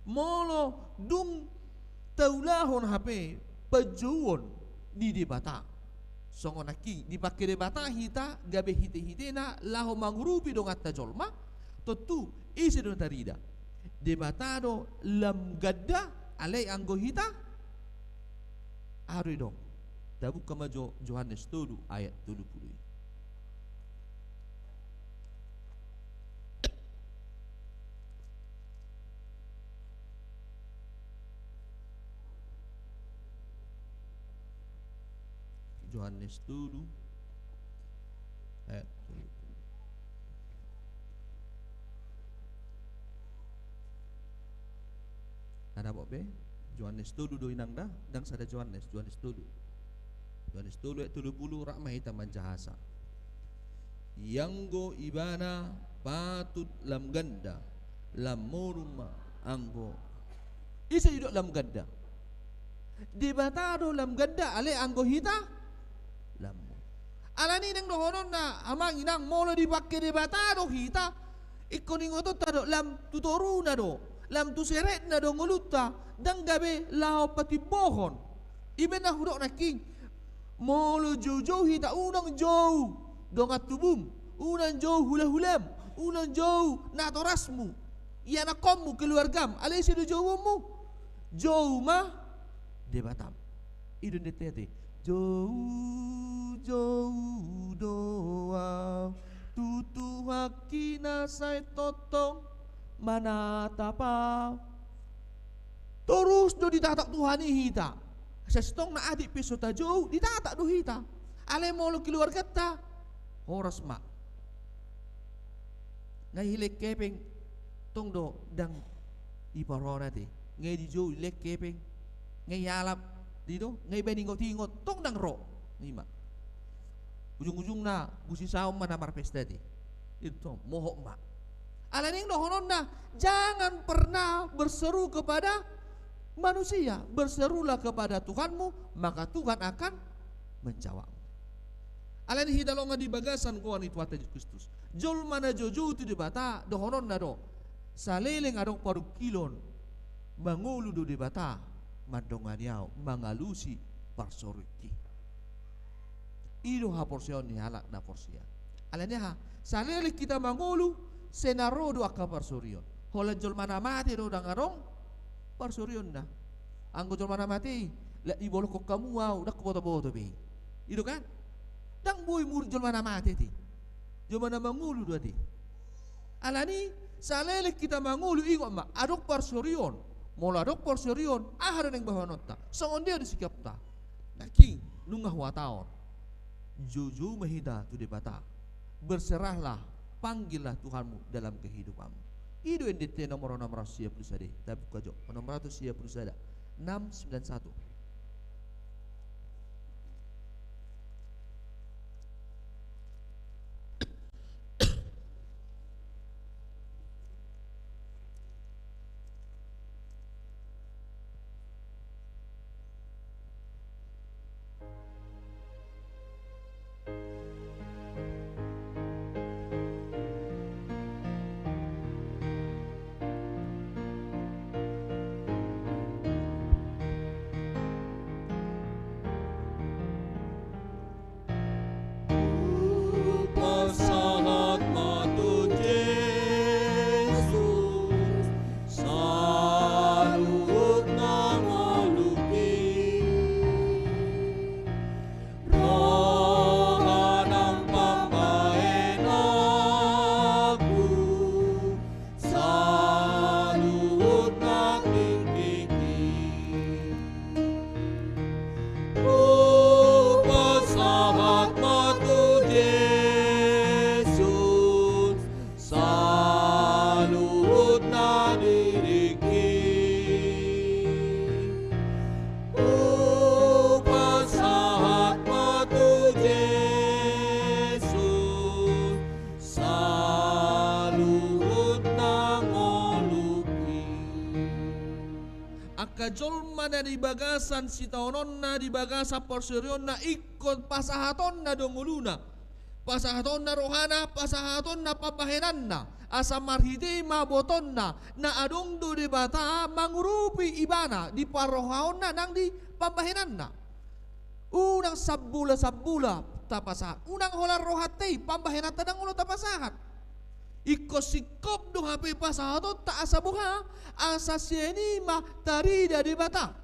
molo dung taulahon hape panjouon ni Debata, songon nangkin dipangke Debata hita gabe hitehitena laho mangurupi donganta jolma, tontu ise do na tarida? Debata do lam ganda, alai anggo hita? Aha do didok? Tabuka ma jo Johannes tolu ayat tolu pulu i. Johannes tolu ayat tolu pulu. Ndang dapot be? Johannes tolu do, inang, da? Ndang sada Johannes, Johannes tolu. Johannes tolu ayat tolu pulu, rap ma hita manjahasa. Ianggo Ibana patut lam ganda, lam morung ma anggo. Ise didok lam ganda? Debata do lam ganda, alai anggo hita lam morung. Alani nang dohononna, amang inang, molo dipangke Debata do hita, ingkon ingotonta do, lam tu toruna do, lam tu seretna do ngolunta, ndang gabe laho patimbohon. I ma na hudok nangkin, molo joujou hita, unang jou dongan tubum, unang jou hulahulam, unang jou natorasmu, ianakkonmu, keluargam, alai ise do jouonmu? Jou ma Debatam. I do nidok i ate. Joujou do au tu Tuhanki na sai tongtong manatap au. Torus do ditatap Tuhan i hita. Sai tong na atik pe so tajou, ditatap do hita. Alai molo keluarganta, horas ma. Nga i lehon hepeng, tong do ndang diparrohahon ate. Nga i dijou, lehon hepeng. Nga i alap, i do, nga i baen ingot-ingot, tong ndang ro. I ma. Ujung-ujungna, busisaon ma na marpesta ate. I do tong, mohop ma. Alani i dohononna, jangan pernah berseru kepada manusia, berserulah kepada Tuhanmu, maka Tuhan akan menjawabmu. Alani i hita dongan di bagasan goar ni Tuhanta Jesus Kristus, jolma na joujou tu Debata, dohononna do, saleleng adong parungkilon, mangolu do Debata mandongani ahu, mangalusi parsorionki. I do haporseaon ni halak na porsea. Alani aha? Saleleng hita mangolu, sai na ro do angka parsorion. Holan jolma na mate do ndang adong parsorionna. Anggo jolma na mate i, la dibolongkon hamu ahu, ndang huboto-boto be i. I do kan? Ndang boi muruk jolma na mate ate. Jolma na mangolu do ate. Alani i, saleleng hita mangolu, ingot ma, adong parsorion. Molo adong parsorion, aha do naeng bahenonta? Songon dia do sikapta? Nangkin, nunga huhatahon, joujou ma hita tu Debata. Berserahlah, panggillah Tuhanmu dalam kehidupanmu. I do endenta nomor onom ratus sia pulu sada. Tabuka jo, onom ratus sia pulu sada. Enam sembilan satu. Hupasahat ma tu Jesus saluhut na ngolungki. Roha nang pambahenanku saluhut na tingkingki. Hupasahat ma tu Jesus saluhut na diringki. Hupasahat ma tu Jesus saluhut na ngolungki. Angka jolma na di bagasan sitaononna, di bagasan parsorionna, ingkon pasahatonna do ngoluna. Pasahatonna rohana, pasahatonna pambahenanna. Asa marhite i ma botonna, na adong do Debata mangurupi ibana, di parrohaonna nang di pambahenanna. Unang sambula-sambula tapasahat. Unang holan rohanta i, pambahenanta ndang olo tapasahat. Ingkon singkop do hape pasahatonta asa boha, asa sian i ma tarida Debata.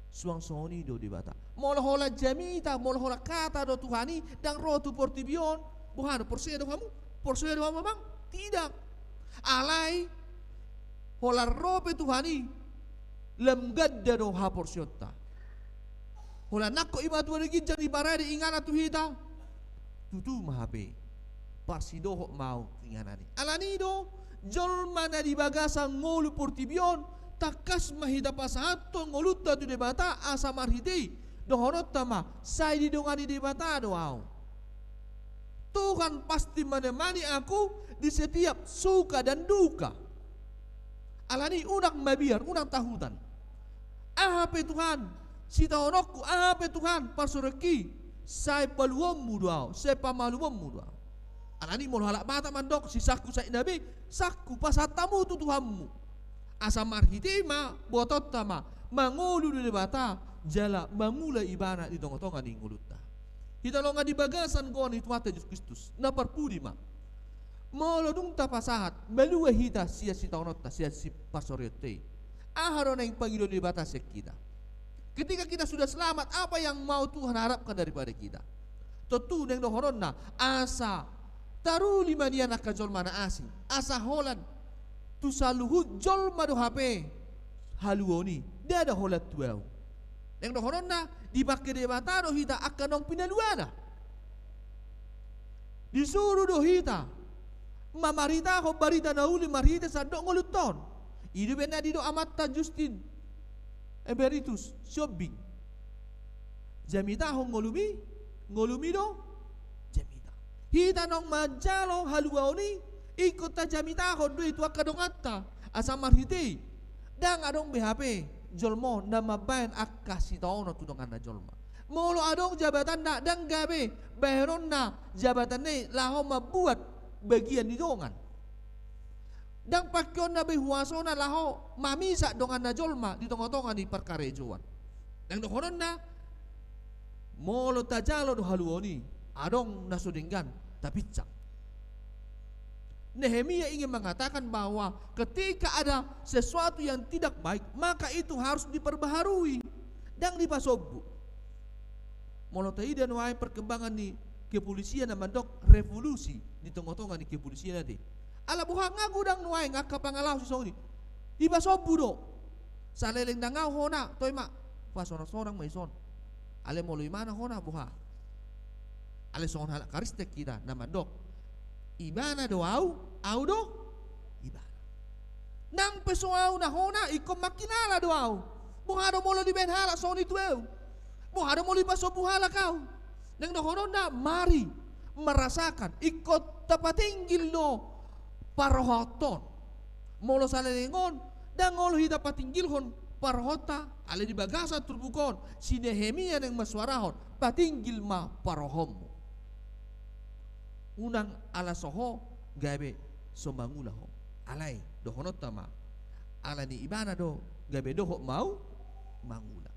Suang songon i do Debata. Molo holan jamita, molo holan kata do Tuhan i, ndang ro tu portibi on. Boha do, porsea do hamu? Porsea do hamu, amang? Tidak. Alai, holan ro pe Tuhan i, lam ganda do haporseaonta. Holan nangkok i ma tu ari ginjang diparade inganan tu hita. Tutu ma hape. Parsidohot ma ahu tu inganan i. Alani i do, jolma na di bagasan ngolu portibi on, tangkas ma hita pasahathon ngolunta tu Debata asa marhite i. Dohononta ma, sai didongani Debata do ahu. Tuhan pasti menemani aku di setiap suka dan duka. Alani i unang mabiar, unang tahutan. Aha pe Tuhan sitaononku, aha pe Tuhan parsorionki, sai paluaonmu do ahu, sai pamalumonmu do ahu. Alani i molo halak Batak mandok, si sangku sai na be, sangku pasahat hamu tu Tuhanmu. Asa marhite i ma, botonta ma, mangolu do Debata, jala mangula ibana di tonga-tonga ni ngolunta. Hita dongan di bagasan goar ni Tuhanta Jesus Kristus, na parpudi ma. Molo dung tapasahat, malua hita sian sitaononta, sian si parsorionta i. Aha do naeng pangidoan ni Debata sian hita? Ketika kita sudah selamat, apa yang mau Tuhan harapkan daripada kita? Tontu naeng dohononna, asa taruli ma nian angka jolma na asing, asa holan tu saluhut jolma do hape haluaon i, ndada holan tu ahu. Naeng dohononna, dipangke Debata do hita angka naung pinaluana. Disuru do hita mamaritahon barita na uli marhite sandok ngolunta on. I do umbahen na didok amanta Justin Emeritus Siombing: jamitahon ngolumi, ngolumi do jamita. Hita naung manjalo haluaon i, ingkon tajamitahon do i tu angka donganta, asa marhite i ndang adong be hape jolma on na mambahen angka sitaonon tu donganna jolma. Molo adong jabatanna, ndang gabe bahenonna jabatanna i laho mambuat bagian ni dongan. Ndang pangkeonna be huasona laho mamisak donganna jolma di tonga-tonga ni parkarejoan. Naeng dohononna, molo tajalo do haluaon i, adong na so denggan tapinsang. Nehemia ingin mengatakan bahwa ketika ada sesuatu yang tidak baik, maka itu harus diperbaharui, ndang dipasombu. Molo taida nuaeng perkembangan ni kepolisian na mandok revolusi di tonga-tonga ni kepolisian ate. Ala boha nga godang nuaeng angka pangalaosi songon i? Dipasombu do. Saleleng ndang ahu hona, toe ma, pasonang-sonang ma ison. Alai molo imana hona, boha? Alai songon halak Kristen hita na mandok, ibana do ahu, ahu do ibana. Nang pe so ahu na hona, ingkon mangkinala do ahu. Boha do molo dibaen halak songon i tu ahu? Boha do molo dipasombu halak ahu? Naeng dohononna, mari marasakan, ingkon tapatinggil do parrohaonta on. Molo saleleng on, ndang olo hita patinggilhon parrohaonta, alai di bagasan turpuk on, si Nehemia naeng masuarahon, patinggil ma parrohaonmu. Unang ala so ho gabe so mangula ho. Alai dohononta ma, ala ni ibana do gabe dohot ma ahu mangula.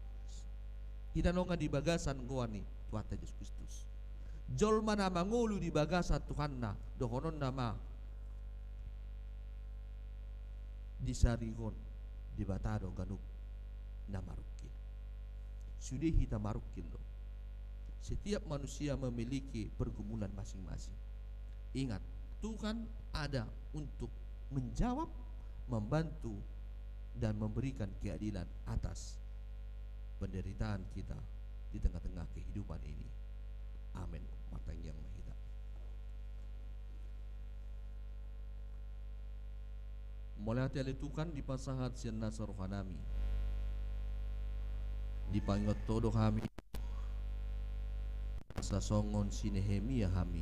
Hita nunga di bagasan goar ni Tuhanta Jesus Kristus. Jolma na mangolu di bagasan Tuhanna, dohononna ma, disarihon Debata do ganup na marungkil. Sude hita marungkil do. Setiap manusia memiliki pergumulan masing-masing. Ingat, Tuhan ada untuk menjawab, membantu, dan memberikan keadilan atas penderitaan kita di tengah-tengah kehidupan ini. Amin. Martangiang ma hita. Mauliate ale Tuhan, dipasahat sian nasa rohanami. Dipaingot Ho do hami, asa songon si Nehemia hami,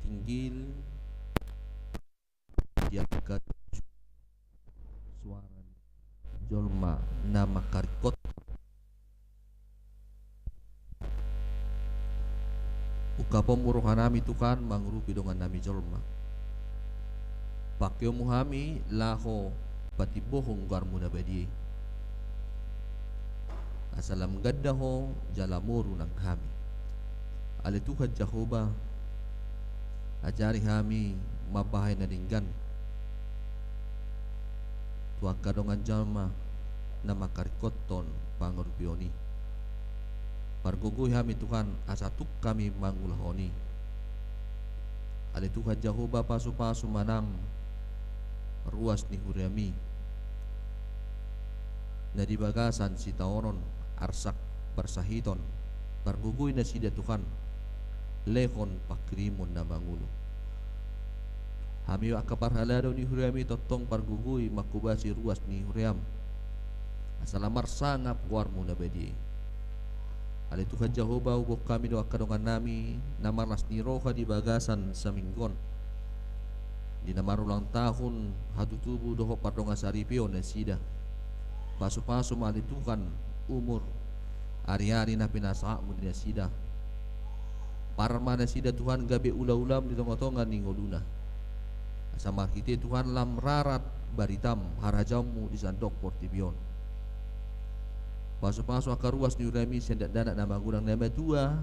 tinggil di angka suara ni jolma na mangkaringkothon. Ungkapon ma rohanami Tuhan, mangurupi dongannami jolma. Pangkeonmu hami laho patimbohon goarmu na badia i, asa lam ganda Ho jala moru nang hami. Ale Tuhan Jahowa, ajari hami mambahen na denggan tu angka dongan jolma na mangkaringkothon pangurupion i. Pargogoi hami Tuhan, asa tuk hami mangulahon i. Ale Tuhan Jahowa, pasupasu ma nang ruas ni huriami na di bagasan sitaonon, arsak, parsahiton. Pargogoi nasida Tuhan, lehon panghirimon na mangolu. Hami angka parhalado ni huriami tongtong pargogoi manghobasi ruas ni huriam, asa lam marsangap goarmu na badia i. Ale Tuhan Jahowa, huboan hami do angka dongannami na marlas ni roha di bagasan saminggu on, di na marulang tahun hatutubu dohot pardongansaripeon nasida. Pasupasu ma ale Tuhan umur, ariari na pinasahatmu di nasida. Parar ma nasida Tuhan gabe ulaulaM di tongatonga ni ngoluna, asa marhite Tuhan lam rarat baritam, harajaonMu di sandok portibi on. Pasupasu angka ruas ni huriami sian dakdanak na magodang, na matua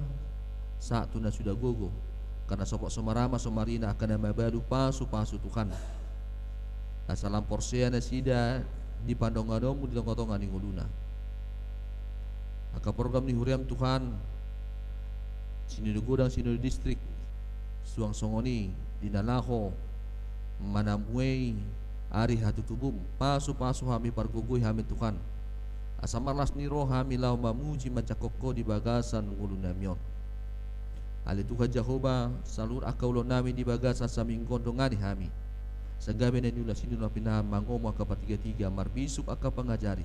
sahat tu na suda gogo, angka na sogot somarama somarina, angka na mabalu, pasupasu Tuhan, asa lam porsea nasida di pandonganonMu di tongatonga ni ngoluna. Angka program ni huriaM Tuhan, sinode godang, sinode distrik, suang songon i di na laho manamuei ari hatutubuM, pasupasu hami, pargogoi hami Tuhan, asa marlas ni roha hami laho mamuji manjangkon Ho di bagasan ngolunami on. Ale Tuhan Jahowa, saluhut angka ulaonnami di bagasan saminggu on dongani hami. Sai gabe na niula sinur na pinahan mangomo angka partigatiga, marbisuk angka pangajari,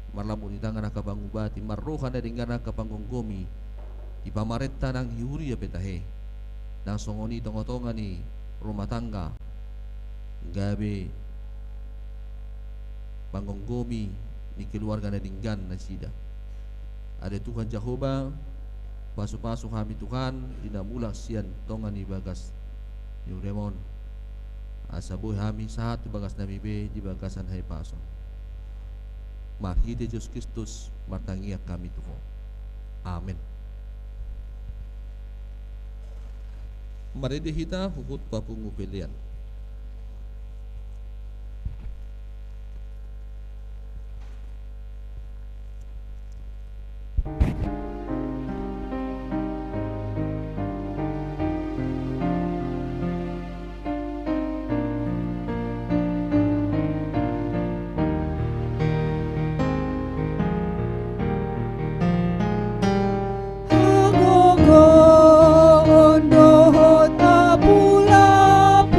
marlambok ni tangan angka pangubati, marroha na denggan angka panggomgomi di pamarenta nang di huria pe tahe, nang songon i tongatonga ni rumah tangga, gabe panggomgomi ni keluarga na denggan nasida. Ale Tuhan Jahowa, pasupasu hami Tuhan di na mulak sian tonga ni bagas ni huriam on, asa boi hami sahat tu bagasnami be di bagasan hahipason. Marhite Jesus Kristus martangiang hami tu Ho. Amen. Marende hita huhut papungu pelean. Hagogoon dohot apulapul.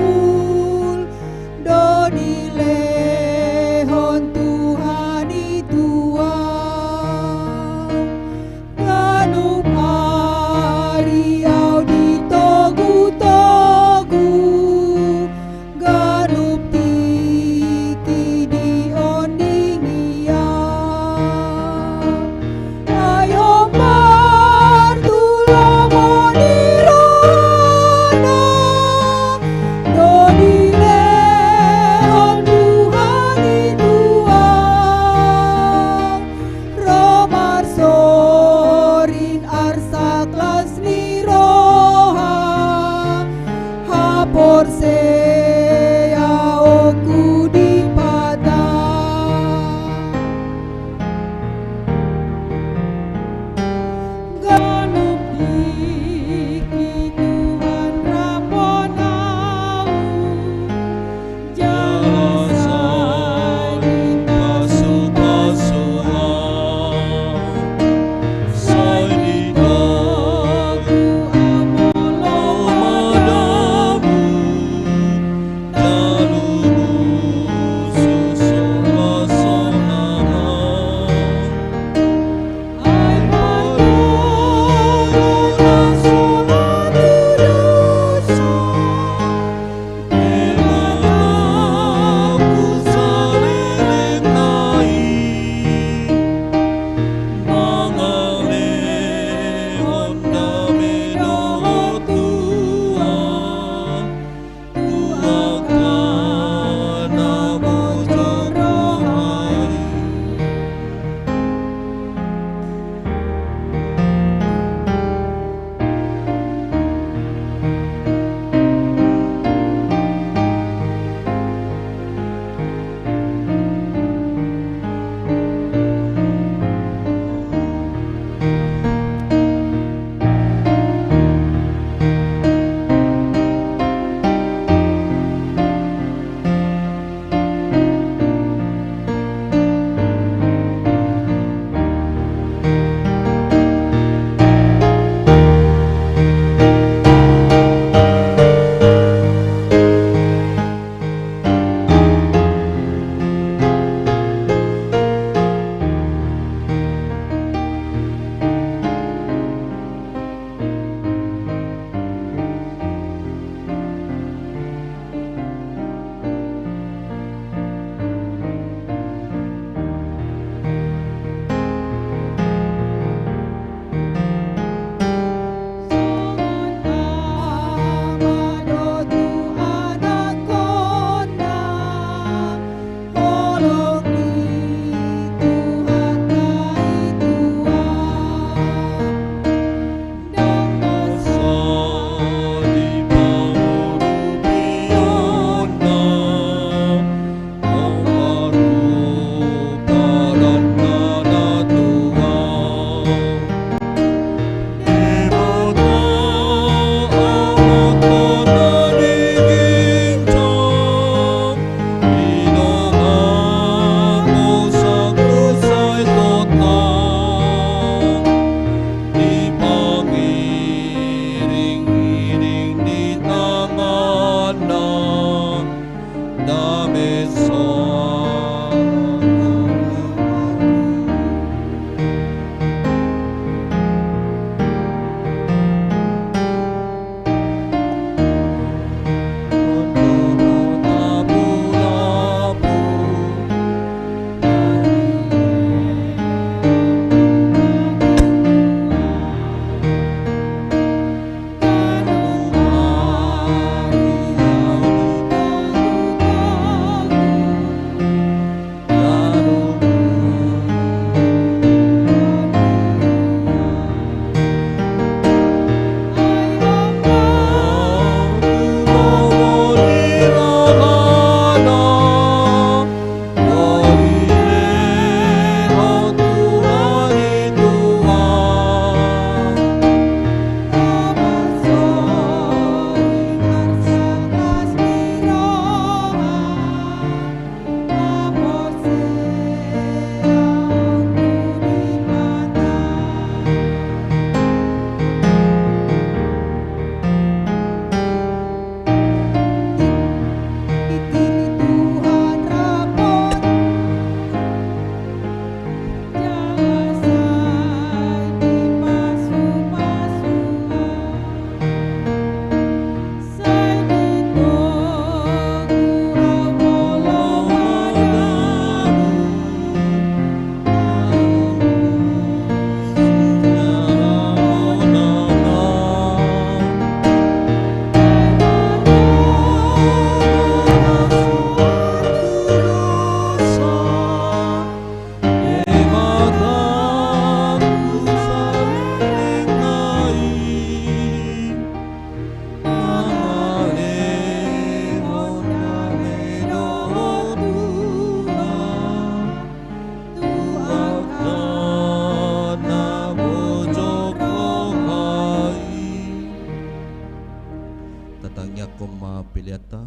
Ta.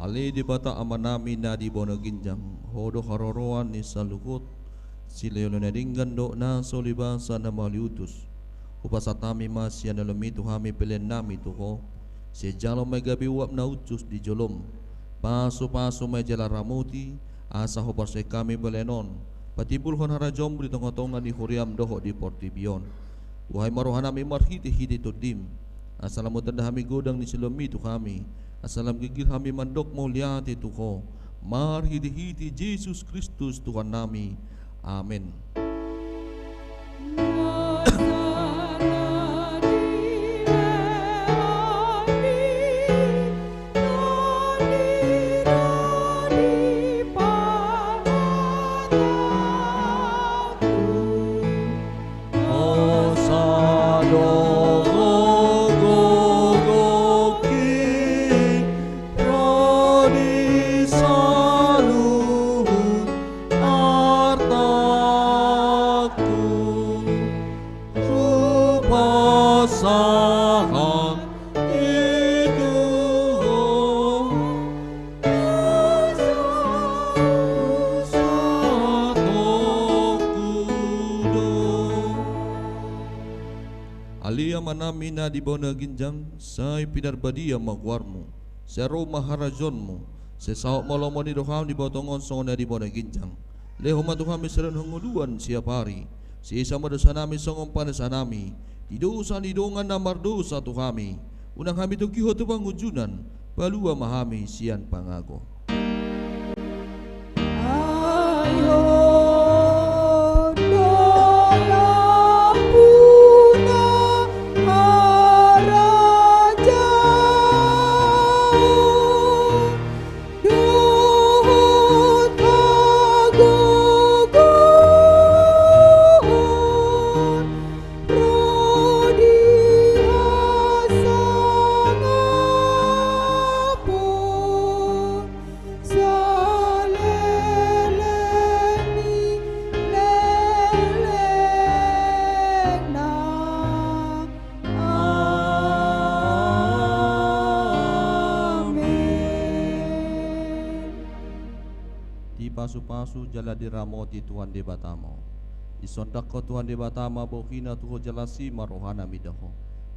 Ale Debata Amanami na di banua ginjang, Ho do haroroan ni saluhut silehonlehon na denggan dohot na so ulibasa na mauliutus. Hupasahat hami ma sian ulaonMi tu hami peleannami tu Ho. Sai jalo ma i gabe uap na hushus di joloM. Pasupasu ma i jala ramoti, asa huparsae hami pelean on patimbulhon harajaonMu di tongatonga ni huriaM dohot di portibi on. Buhai ma rohanami marhitehite TondiM, asa lam hutanda hami godang ni silehonMi tu hami, asa lam girgir hami mandok mauliate tu Ho, marhitehite Jesus Kristus Tuhannami. Amen. Ale Amanami na di banua ginjang, sai pinarbadia ma goarMu. Sai ro ma harajaonMu. Sai saut ma lomo ni rohaM di banua tonga on songon na di banua ginjang. Lehon ma tu hami sadari on hangoluan siapari. Sesa ma dosanami songon panesanami di dosa ni dongan na mardosa tu hami. Unang hami togihon tu pangunjunan, palua ma hami sian pangago. Amen. Dipasupasu jala diramoti Tuhan Debata ma ho. Disondangkon Tuhan Debata ma bohiNa tu ho jala asi ma rohaNa mida ho.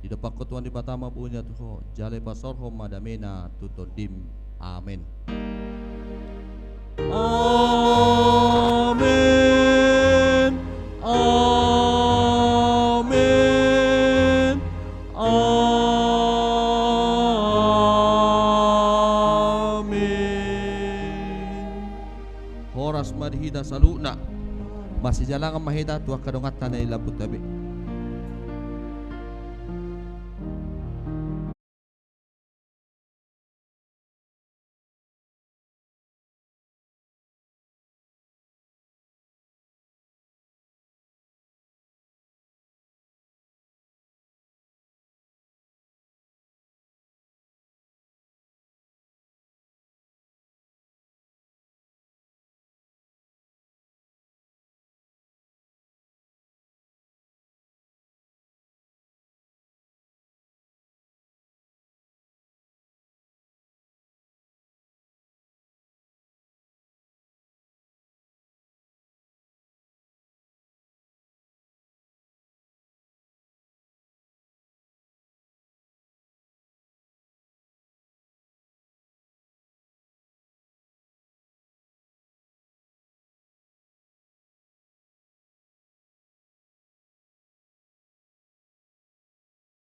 Didompakkon Tuhan Debata ma bohiNa tu ho, jala dipasaorhon ma dameNa tu tondiM. Amen. Amen. Amen. Amen. Horas ma di hita saluhutna. Masijalangan ma hita tu angka donganta na di lambungta be.